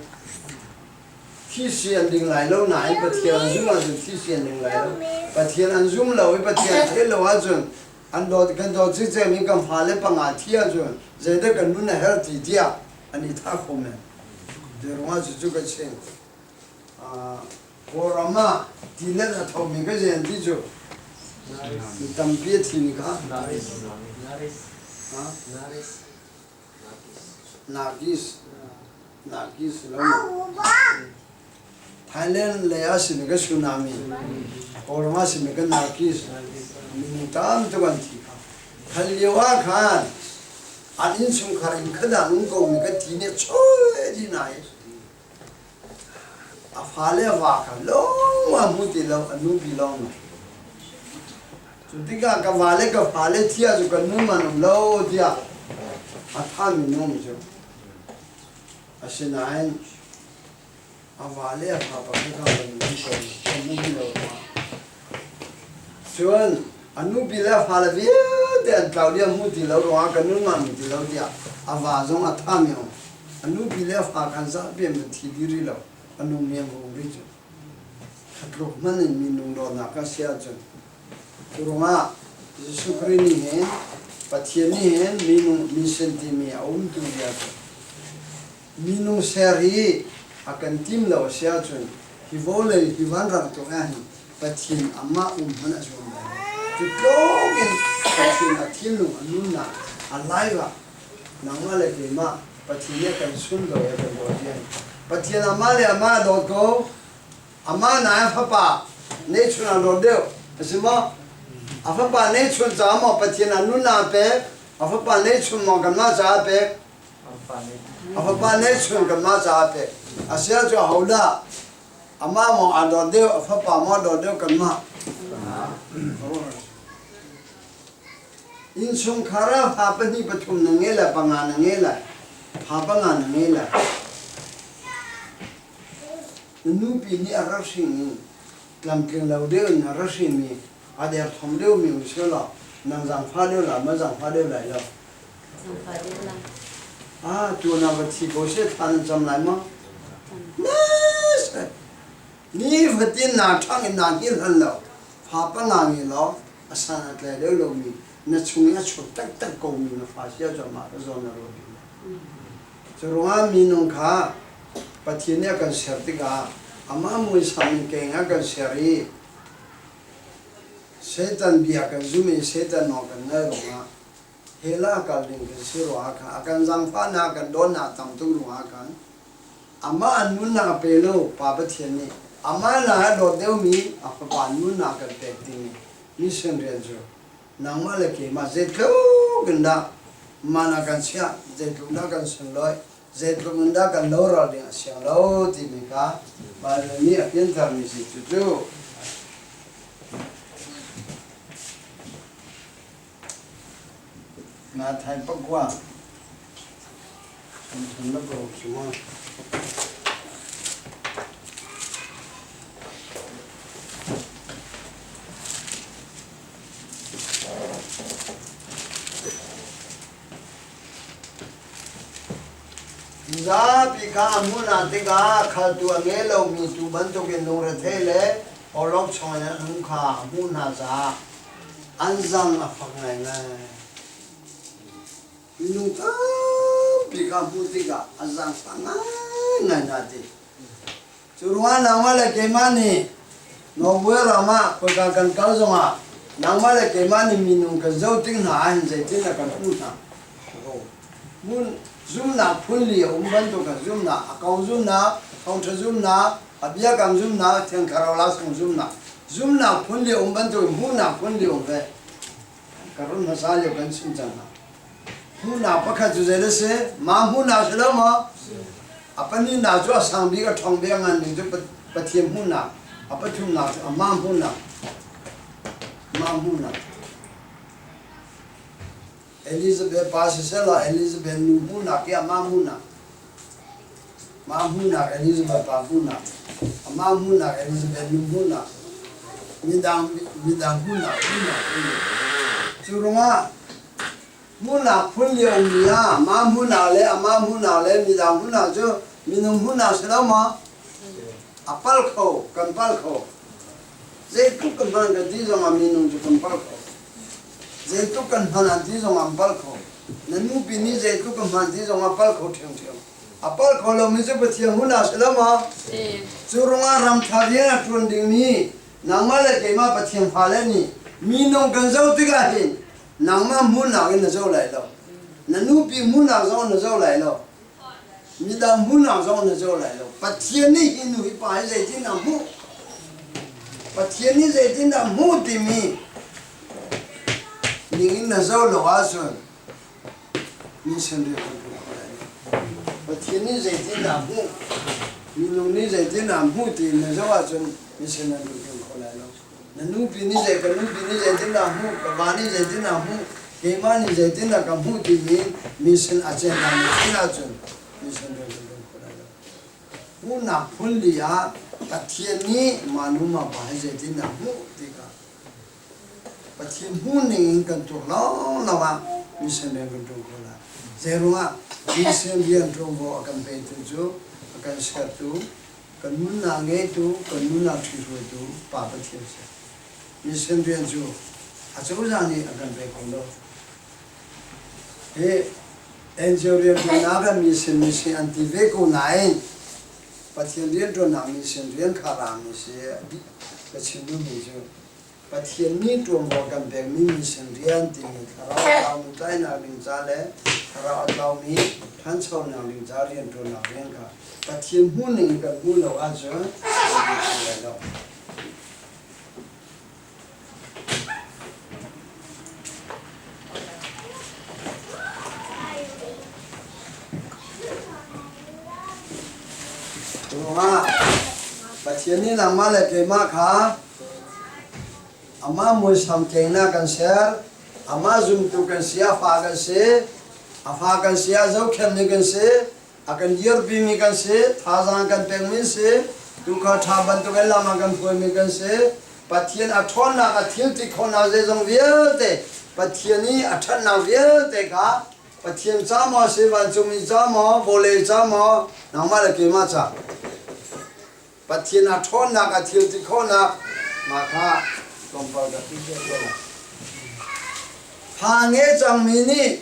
Thisi an ding lai lo nain Pathian an zumh ahcun thisi an ding lai lo. Pathian an zum lo i Pathian theih lo ahcun an dawt kan dawt cikcek mi kan fale panga thi ahcun zeidah kan nun a herh ti tiah an i thah kho men. Ti ruangah cucu ka chim. Kawlram ah tilet a thomi ka zen ti cu mi tampi a thimi kha. Naris. Naris. Nargis Nargis lo Thailand lei ah simi ka tsunami Kawlram ah simi ka Nargis minung tam tuk an thi kha thal lio ah khan an innchungkhar in khadan um ko mi ka ti nih choi di nai A fale a va kha lawng a hmu ti lo, a nupi lawng. Cu tikah ka va le ka fale thia cu ka nu man um lo tiah a thami nung cu. Asinain a va le a fa pakhat kha kan nu ko kan nu lo. Cun a nupi le a fale vialte an tlau dih a hmu ti lo ruangah ka nu man um ti lo tiah a va zong a thami um. A nupi le a fa khan zapi an va thi dih rih lo. A nung mi an va um rih cu. Khatluk hmanh in minung dawtnak a si ahcun cu ruangah Jesuh Khrih nih hin Pathian nih hin minung mission timi a um tu bia cu minung ser hi a kan tim lo a si ahcun hi vawlei hi vanrang cung ah hin Pathian amah um hmanh a zuam lai lo. Cu tluk in Pathian a thinlung a nunnak a laiva nangmah le keimah Pathian nih a kan sunlawi a kan dawt rian. Pathian amah le amah a dawt ko. Amah na a fapa neihchun a dawt deuh a si maw? A fapa neihchun caah maw Pathian a nunnak a pek? A fapa neihchun maw kanmah caah a pek? A fapa neihchun kanmah caah a pek. A si ahcun ahodah amah maw aa dawt deuh, a fapa maw a dawt deuh kanmah? Innchungkhar ah fa pahnih pathum na ngei lai, panga na ngei lai, fa panga na ngei lai. Na nupi nih a rak hring in tlamtling lo deuh in a rak hringmi, a derthawm deuhmi um selaw nang zaangfah deuh lai maw zaangfah deuh lai lo? Zaangfah deuh lai. Ah, tuan ah va thi ko seh thla nan cam lai maw? Nifatin naa ṭhang in naa hngilh hlan lo, fa panga ngei law a san a tlai deuh lomi na chung i a chuak taktak komi na fa si ahcun mah ka zawn na ruat ding lo. Cu ruangah minung kha Pathian nih a kan ser tikah amah muisam in keng a kan ser i Satan bia kan zum i Satan nawl kan ngaih ruangah hell ah kal ding kan si ruangah khan a kan zaangfahnak kan dawtnak tam tuk ruangah khan amah an nunnak a pe lo Pa Pathian nih amah nak a dawt deuhmi a fapa nunnak kan pek timi mission rian cu nangmah le keimah zeitluk in dah man a kan chiah zeitluk dah kan sunlawih zeitluk in dah kan loral ding a siang lo timi kha Bible nih a fiantermi si cucu Nathai pakua kan la ko suma. Zapi kha a hmun ah tikah khaltu a ngei lomi tuu bantukin lungrethei le awlokchong in an um kha a hmuh hna caah an zang a fak ngaingai. Minung tampi kha hmuh tikah a zaangfah ngaingai hna ti. Cu ruangah nangmah le keimah nih Norway ram ah khoika kan kal zongah nangmah le keimah nih minung kan zoh tik hna ahhin zeitin dah kan hmuh hna? Mun zumnak phun li a um bantuk ah zumnak, a ko zumnak, thawngṭha zumnak, a biakam zumnak, Thiang Thlarau laksawng zumnak. Zumnak phun li a um bantuk in hmuhnak phun li a um ve. Ka run hmasa lio kan chim cang hna. Hmuhnak pakhat cu zei a si? Mah hmuhnak si lo maw? A pahnihnak cu a sang bik, a ṭhawng bik, a ngan bik cu Pathian hmuhnak. A pathumnak cu amah hmuhnak. Amah hmuhnak. Elizabeth pa siseh law Elizabeth nu hmuhnak hi amah hmuhnak. Mah hmuhnak Elizabeth pa hmuhnak. Amah hmuhnak Elizabeth nu hmuhnak. Midang midang hmuhnak hmuhnak Cu ruangah hmuhnak phun li a ummi ah mah hmuhnak le amah hmuhnak le midang hmuhnak cu minung hmuhnak si lo maw? A pal kho, kan pal kho. Zeitluk kan hman kan ti zongah minung cu kan pal kho. Zeitluk kan hman an ti zongah an pal kho. Na nupi nih zeitluk kan hman ti zongah pal kho ṭhiamṭhiam. A pal kho lomi cu Pathian hmuhnak si lo maw? Cu ruangah ramṭha rian a ṭuan dingmi nangmah le keimah Pathian fale nih minung kan zoh tikah hin nangmah hmuhnak in na zoh lai lo. Na nupi hmuhnak zong na zoh lai lo. Midang hmuhnak zong na zoh lai lo. Pathian nih hi nu hi pa hi zeitin a hmuh? Pathian nih zeitin a hmuh timi ning in na zoh lo ahcun mission rian kan ṭuan kho lai lo. Pathian nih zeitin a hmuh? Minung nih zeitin a hmuh ti na zoh ahcun mission an ṭuan kho lai lo. Na nupi nih zei ka nupi nih zeitindah a hmuh, ka va nih zeitindah a hmuh, keimah nih zeitindah ka hmuh timi mission a cennak na thil ahcun mission rian kan ṭuan kho lai lo. Hmuhnak phun li ah Pathian nih mah nu mah pa hi zeitindah a hmuh ti kha Pathian hmuh ning in kan tuak lawnglawng ah mission rian kan ṭuan kho lai. Zeiruangah mission rian ṭuanvo a kan petu cu a kan sertu Kan nunnak ngeitu, kan nunnak ṭhihruaitu Pa Pathian si. Mission rian cu acozah nih a kan pe kho lo. Hi NGO rianṭuannak ah mission mission an ti ve ko nain. Pathian rianṭuannak mission rian kha rami si ka chim duhmi cu Pathian nih ṭuanvo kan pekmi mission rian timi thlarau a tlaumi tlainak ding ca le thlarau a tlaumi ṭhanchonak ding ca rianṭuannak rian kha Pathian hmuhning in kan hmuh lo ahcun kan hmu lai lo. Ruangah Pathian nih nangmah le keimah kha amah muisam kengnak kan ser, amah zumtu kan si, a fa kan si, a fa kan si, a zohkhenhmi kan si, a kan dirpimi kan si, thazaang kan pekmi si, tuukhal ṭha bantukin lam a kan hruaimi kan si, Pathian a ṭhawnnak, a thil ti khawhnak zeizong vialte, Pathian i a ṭhatnak vialte kha Pathian ca maw si, vancungmi ca maw, vawlei ca maw, nangmah le keimah ca. Pathian a ṭhawnnak, a thil ti khawhnak, mah kha tlawmpal ka ti ko lai. Fa nge cangmi nih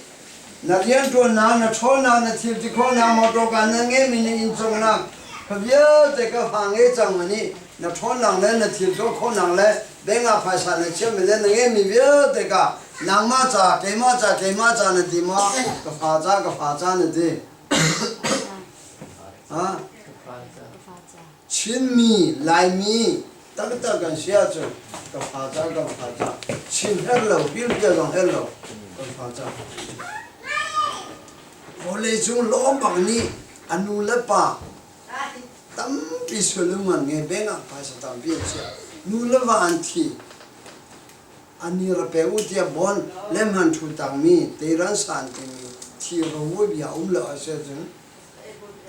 na rianṭuannak, na ṭhawnnak, na thil ti khawhnak, mawṭawka na ngeimi nih innchungnak kha vialte ka fa nge cangmi nih na ṭhawnnak le na thil tuah khawhnak le bank ah phaisa na chiahmi le na ngeimi vialte ka nangmah ca, keimah ca, keimah ca na ti maw? Ka fa ca, ka fa ca na ti. Ha? Chinmi, Laimi taktak kan si ahcun ka fa ca kan fa ca Chin her lo, pilpia zong her lo kan fa ca. Vawlei cung lawm bak nih a nu le pa tampi sulum an ngei beng ah phaisa tampi an chiah. Nu le va an thi. Ani ra pe u tiah bon lemhan thu tangmi teiran san timi thi ro bia um lo a si ahcun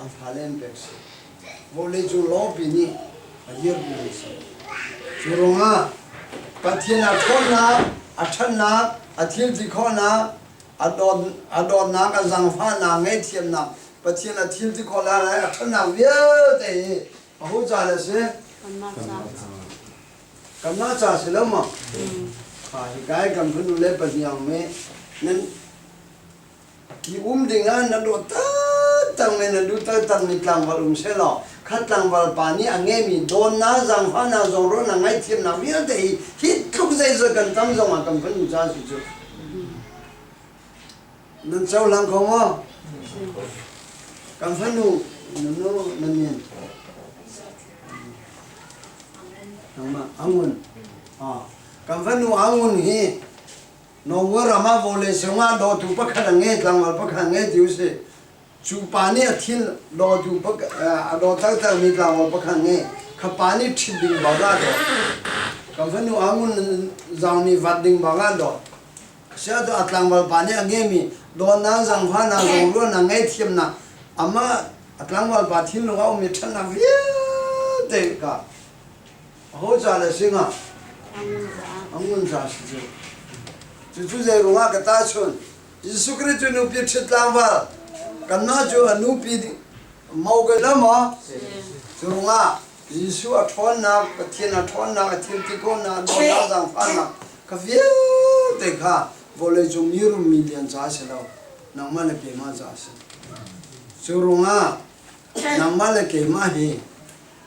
an fale an pek si. Vawleicung lawpi nih a dirpi a si. Cu ruangah Pathian a ṭhawnnak, a ṭhatnak, a thilti khawhnak, a dawtnak, a zaangfahnak, ngaihthiamnak, Pathian a thilti khawhnak le a ṭhatnak vialte hi aho ca le si? Kanmah ca si lo maw? Hi kai kan fanu le pahniang me nan Hi um dingah na dawt taktak le na duh taktakmi tlangval um sehlaw kha tlangval pa nih a ngeimi dawtnak, zaangfahnak, zawnruahnak, ngaihthiamnak vialte hi hi tluk zeizat kan tam zongah kan fanu ca si cu. Nan cohlang kho maw? Kan fanu nunu nan min. Nangmah Angun. Kan fanu Angun hi Norway ram ah vawlei cungah dawtu pakhat a ngei, tlangval pakhat a ngei ti usih. Cu pa nih a thil dawtu a daw taktakmi tlangval pakhat a ngei. Kha pa nih ṭhit ding bak ah dawt. Kan fanu Angun zong nih vat ding bak ah dawt. Siah a tlangval pa nih a ngeimi dawtnak, zaangfahnak, zawnruahnak, ngaihthiamnak, amah a tlangval pa thinlung a ummi ṭhatnak vialte kha Aho ca le si hnga? Angun ca si cu. Cucu zei ruangah ka tahchunh? Jesuh Khrih cu nupi ṭhit tlangval, kanmah cu a nupi mo kan lo maw? Cu ruangah Jesuh a ṭhawnnak, Pathian a ṭhawnnak, a thil ti khawhnak, a dawtnak, zaangfahnak kha vialte kha vawleicung mi rum mi lian ca a si lo, nangmah le keimah ca a si. Cu ruangah nangmah le keimah hi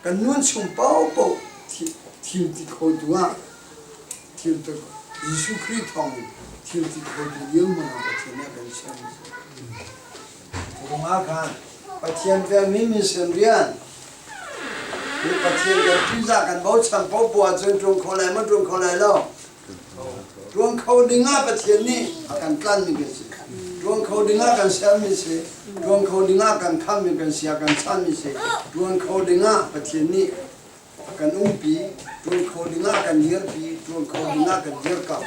Kan nun chung paohpaoh thil ti khotu ah thil ti Jesuh Khrih thawng in thil ti khotu dirhmun ah Pathian nih a kan chiahmi a si. Cu ah khan Pathian pekmi mission rian hi Pathian kan ṭihzah kan bochan paohpaoh ahcun ṭuan kho lai maw ṭuan kho lai lo? Ṭuan kho ding ah Pathian nih a kan tlanmi kan si. Ṭuan kho ding ah kan sermi si. Ṭuan kho ding ah kan khammi kan si, a kan chanmi si. Ṭuan kho ding ah Pathian nih a kan umpi. Ṭuan kho ding ah a kan dirpi. Ṭuan kho ding ah a kan dirkamh.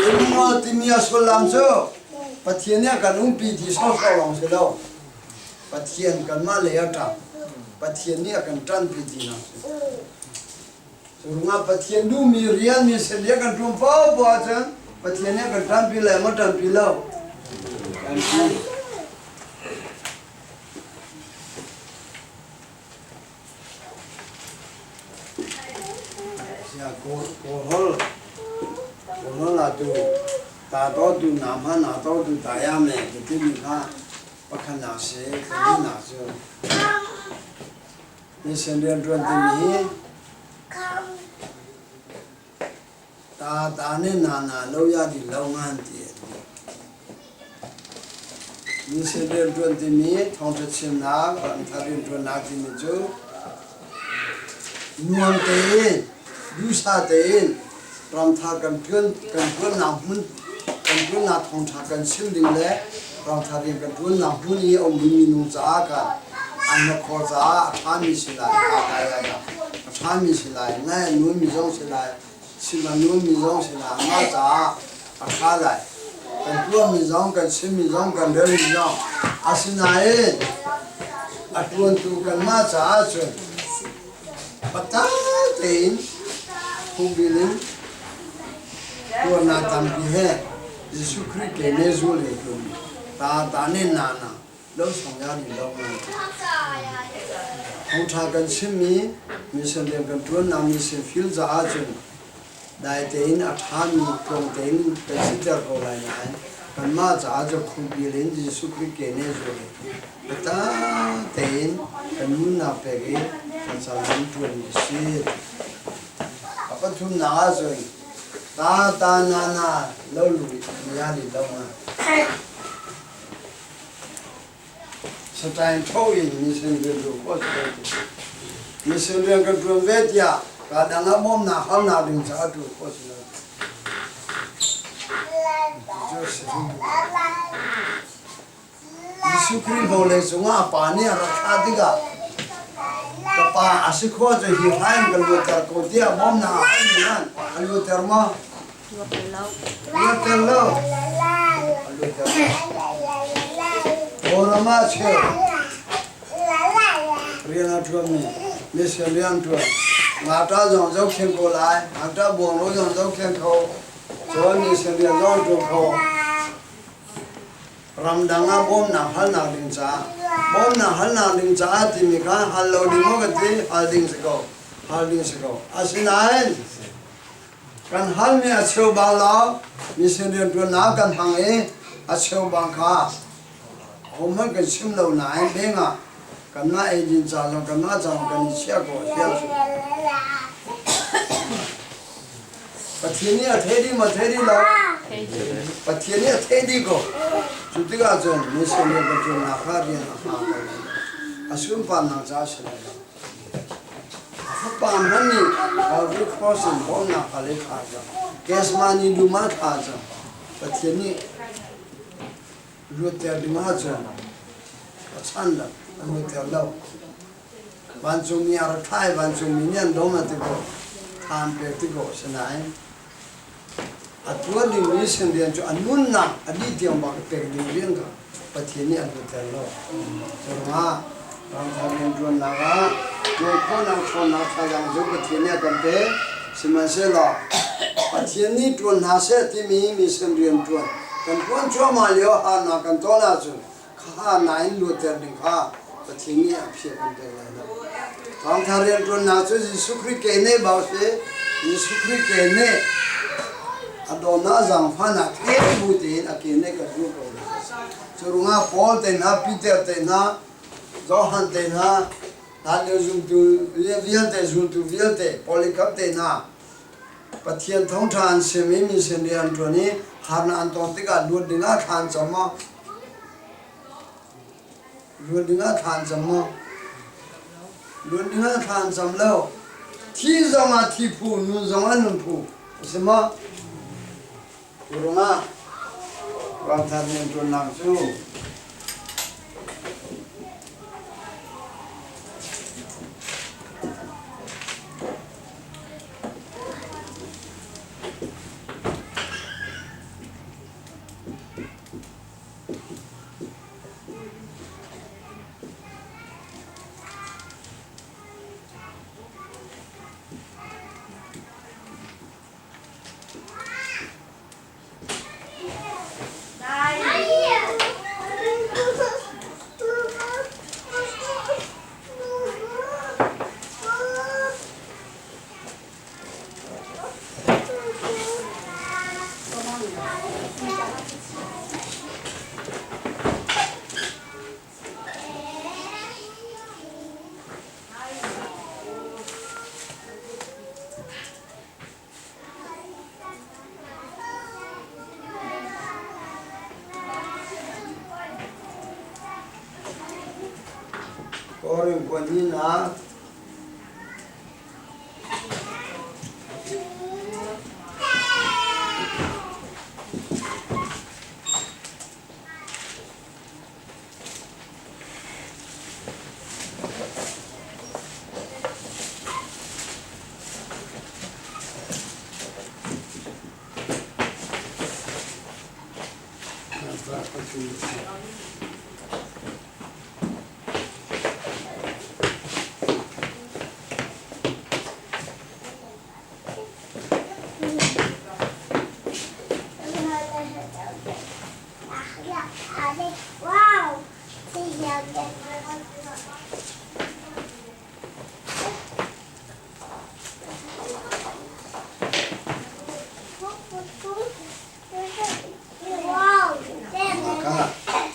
Emmanuel timi a sullam cu Pathian nih a kan umpi ti sawhsawh lawng si lo. Pathian kanmah lei a ṭang. Pathian nih a kan ṭanpi tinak si. Cu Pathian duhmi rian mi selia kan ṭuan paohpaoh ahcun Pathian nih a kan ṭanpi lai maw ṭanpi lo? Ṭanpi. Kawlhol kawlhol ah tu ta to tu na hma na to tu ta ya me ti mi kha pakhat nak si pahnih nak cu. Mission rianṭuan timi hi ta ta ne na na lo ya di lo ngan ti a ti. Mission rianṭuan timi thawngṭha chimnak, ramthar rianṭuannak timi cu nuam tein, duhsah tein ramthar kan ṭuan kan ṭuannak hmun kan ṭuannak thawngṭha kan chim ding le ramthar rian kan ṭuannak hmun i a ummi minung caah khan an hnawkhawr caah a ṭhami si lai, aa kai lai ah a ṭhami si lai, ngai a nuammi zong si lai, chim a nuammi zong si lai, amah caah a ṭha lai. Kan tuahmi zong, kan chimmi zong, kan relmi zong asinain a ṭuantu kanmah caah cun Pata tein phungbil in tuarnak tampi he Jesuh Khrih ke ne zul in tlun ta ta ne na na lo song ya ni lo ngai. Thawngṭha kan chimmi mission rian kan ṭuannak mission field caah cun dai tein a ṭhami tluang tein kan siter ko lai nain kanmah caah cu khukbil in Jesuh Khrih ke ne zul in biatak tein kan nunnak pek i thlacam in ṭuanmi a si. A pathumnak ahcun ta ta na na lo lu ya li lo nga. Saṭain ṭho in mission rian ṭuan khawh si ko ti. Mission rian kan ṭuan ve tiah kaa dang ah bawmnak halnak ding caah ṭuan khawh si lo. Jesuh Khrih vawlei cungah a Pa nih a rak thlah tikah ka Pa a si khawh cu hi hla in ka luatter ko tiah bawmnak a halmi han a luatter maw? Luatter lo. A luatter lo. Kawlram ah cheu rian a ṭuanmi mission rian ṭuan ngakṭah zong zohkhenh ko lai ngakṭah buangro zong zohkhenh kho cun mission rian zong ṭuan kho Ramdang ah bawmnak halnak ding caah bawmnak halnak ding caah timi kha hal lo ding maw kan ti hal ding si ko hal ding si ko asinain kan halmi a cheubang lo mission rianṭuannak kan hmang i a cheubang kha hohmanh kan chim lo nain beng ah kanmah eidin ca zong kanmah ca zong kan i chiah ko a si ahcun Pathian nih a thei dih maw thei dih lo? Pathian nih a thei dih ko. Cu tikah cun mission rian kan ṭuannak kha rian a hma ko lai lo. A sunparnak caah a si lai lo. A fapa hmanh nih Calvary Cross in bawmhnak hal i thla cam. Gethsemane dum ah thla cam. Pathian nih luatter ding ahcun a chan lo, a luatter lo. Vancungmi a ra ṭha i vancungmi nih an dawm a ti ko, tha an pek ti ko. Asinain a ṭuan dingmi sin rian cu a nunnak a dih tiang bak i pek ding rian kha Pathian nih a lutter lo. Curuangah ramthar rianṭuannak ah ṭuan khawhnak ṭhawnnak thazaang cu Pathian nih a kan pek. Sihmanhsehlaw Pathian nih ṭuan hna seh timi mission rianṭuan kan ṭuan cuahmah lio harnak kan ton ahcun kha nain luatter ding kha Pathian nih a phiah kan pek lai lo. Thawngtha rianṭuannak cu Jesuh Khrih ke nih bau si Jesuh Khrih ke nih a dawtnak zaangfahnak thei bu tein a ke nih kan duh ko. Cu ruangah Paul te hna, Peter te hna, Johan te hna, hlanlio zumtu vialte, zultu vialte, Polycarp te hna, Pathian thawngṭha an sim i mission rian an ṭuan i harnak an ton tikah luat dingah thla an cam maw? Luat dingah thla an cam maw? Luat dingah thla an cam lo. Thi zongah thi phu, nun zongah nun phu. A si maw? Cu ruangah ralthar rianṭuannak cu Korin kuanihnak.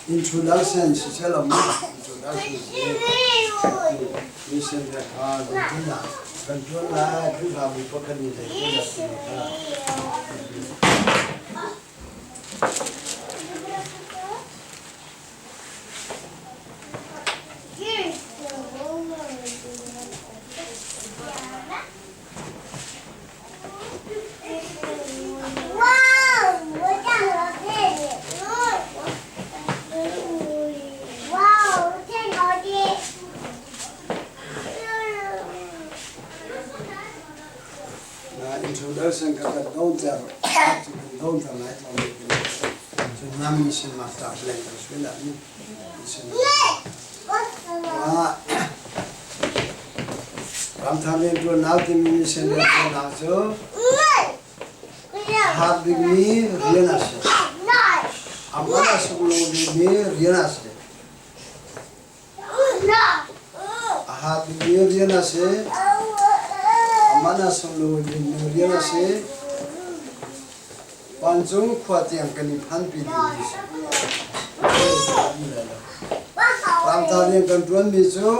Introduction siseh lo mu introduction si mission he kha zeitin ah kan ṭuan lai Khrihfabu pakhat nih zeitin dah ti kha. Introduction ka kan donter kan donter lai cun nam mission master plan kan suai la ni mission Ramthar rianṭuannak timi mission rianṭuannak cu a har bikmi rian a si. A man a sung lo bikmi rian a si. A har bikmi rian a si. A man a sung lo bikmi rian a si. Vancung khua tiang kan i phanpi dingmi si. Ramthar rian kan ṭuanmi cu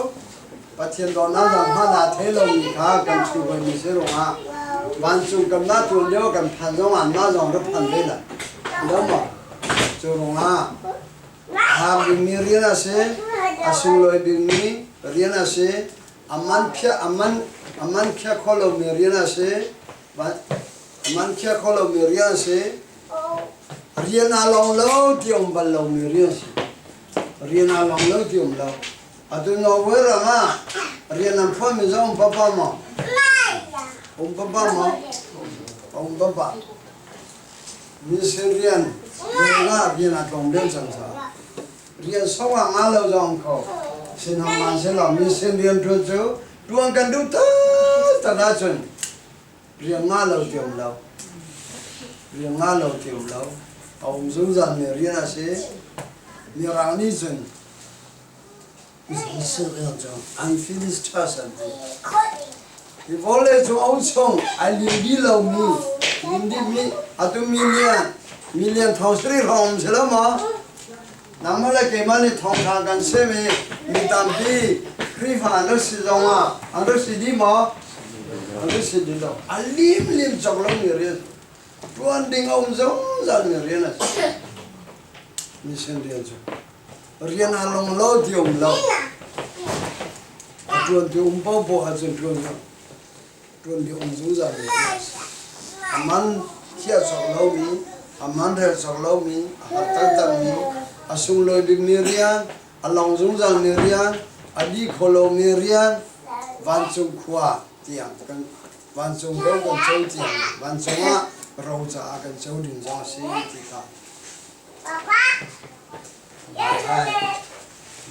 Pathian dawtnak dang hmanh aa thei lomi kha kan ṭhu hoimi si ruangah vancung kan mah ṭuan lio kan phan zongah anmah zong rak phan ve lai. Lo maw? Cu ruangah a har dingmi rian a si, a sunglawi bikmi rian a si, a man phiah a man a man khiah kho lomi rian a si, a man khiah kho lomi rian a si, rian aa lawng lo ti um bal lomi rian a si. Rian aa lawng lo ti um lo. Atu Norway ram ah rian an phuanmi zong um papa maw? Um papa maw? Um papa. Mission rian rian ah rian a tlawm deuh cang caah rian song ah nga lo zong kho sinhong man si lo mission rian ṭuan cu ṭuan kan duh taktak ahcun rian nga lo ti um lo rian nga lo ti um lo a um zungzal mi rian a si mirang nih cun Unfinished task an ti. Hi vawlei cung a um chung ai lim dih lomi, lim dihmi atu million, million thong sarih hrawng um si lo maw? Nangmah le keimah nih thawngṭha kan chim i mi tampi Khrihfa an rak si zongah an rak si dih maw? An rak si dih lo. A lim lim cawk lomi rian, ṭuan ding a um zungzalmi rian a si. Mission rian cu. Rian aa long lo ti um lo. A ṭuan ti um paohpaoh ahcun ṭuan ṭuan ti um zungzal mi a man khiah cawk lomi, a man rel cawk lomi, a har taktakmi, a sunglawi bikmi rian, a long zungzalmi rian, a dih kho lomi rian, vancung khua tiang kan vancung ro kan co tiang vancung ah ro caah kan co ding zong a si ti kha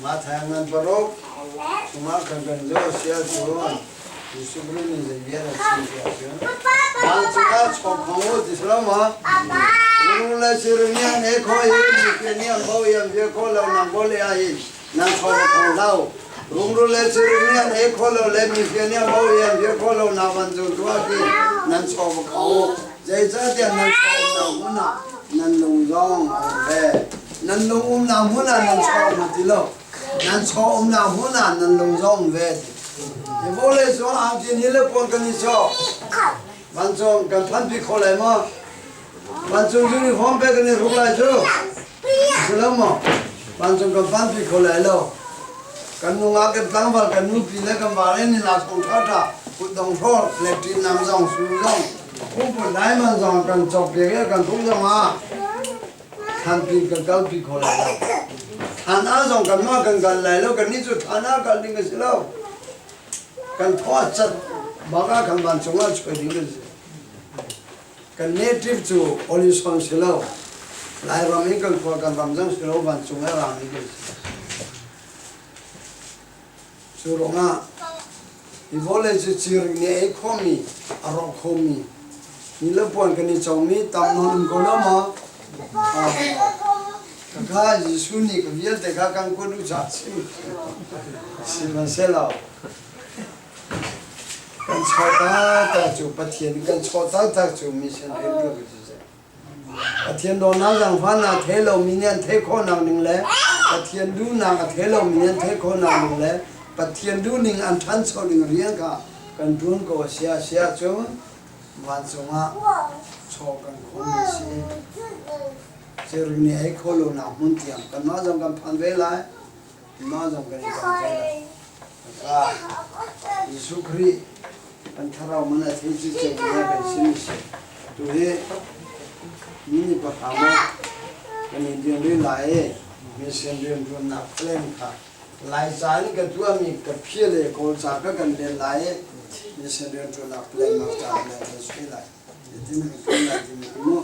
Mah ngan paruk chungah kan kan zoh a si ahcun Jesuh Khrih nih zei bia dah a chim ti ahcun vancung ah chawk hmang u ti si lo maw? Rung le Sirinian he kho i Mifinian bo i an bia kho lo nang bo le ah hin nan chaw va kho hlah u. Rungrul le Sirinian he kho lo le Mifinian bo i an bia kho lo na vancung tu ah khin nan chaw va kho u. Zeicahtiah nan chaw umnak hmun ah nan lung zong a um ve. Nan lung umnak hmun ah nan chaw um ti lo. Nan chaw umnak hmun ah nan lung zong um ve ti. Hi vawlei cung angki ni le puan kan i cawk. Vancung kan phanpi kho lai maw? Vancung uniform pe kan i hruk lai cu. Si lo maw? Vancung kan phanpi kho lai lo. Kan nungak kan tlangval kan nupi le kan vale nih laksawng ṭhaṭha kutdong hrawr lectrin nam zong su zong pumpu diamond zong kan cawkpiak i kan tuk zong ah thlanpi kan kalpi kho lai lo. Thlan ah zong kanmah kan kal lai lo kannih cu thlan ah kal ding a si lo. Kan thaw a cat bak ah kan vancung ah chuai ding kan si. Kan native cu Olison si lo. Lairam in kan khua kan ram zong si lo vancung ah rami kan si. Cu ruangah hi vawlei cu cirik nih a ei khawhmi, a rawk khomi, ni le puan kan i comi tam nawn um ko lo maw? Khakha Jesuh nih ka vialte kha kan kuat u caah chim sihmanhsehlaw kan chaw taktak cu Pathian kan chaw taktak cu mission rian ṭuan cu siseh Pathian dawtnak zaangfahnak thei lomi nih an theih khawhnak ning le Pathian duhnak a thei lomi nih an theih khawhnak ning le Pathian duhning an ṭhancho ding rian kha kan ṭuan ko a si a si ahcun vancung ah chaw kan khawmmi a si. Cirik nih ei khawh lonak hmun tiang kanmah zong kan phan ve lai, mah zong kan i tong ve lai. Jesuh Khrih kan thlarau man a thei cikcek mi kan sin a si. Tu hi mi nih pahra maw kan in rian rih lai i mission rianṭuannak plan kha Laica in ka tuahmi ka phia le Kawlca ka kan len lai i mission rianṭuannak plan nak ca le kan suai lai. Hitin kan tuan lai timi mu.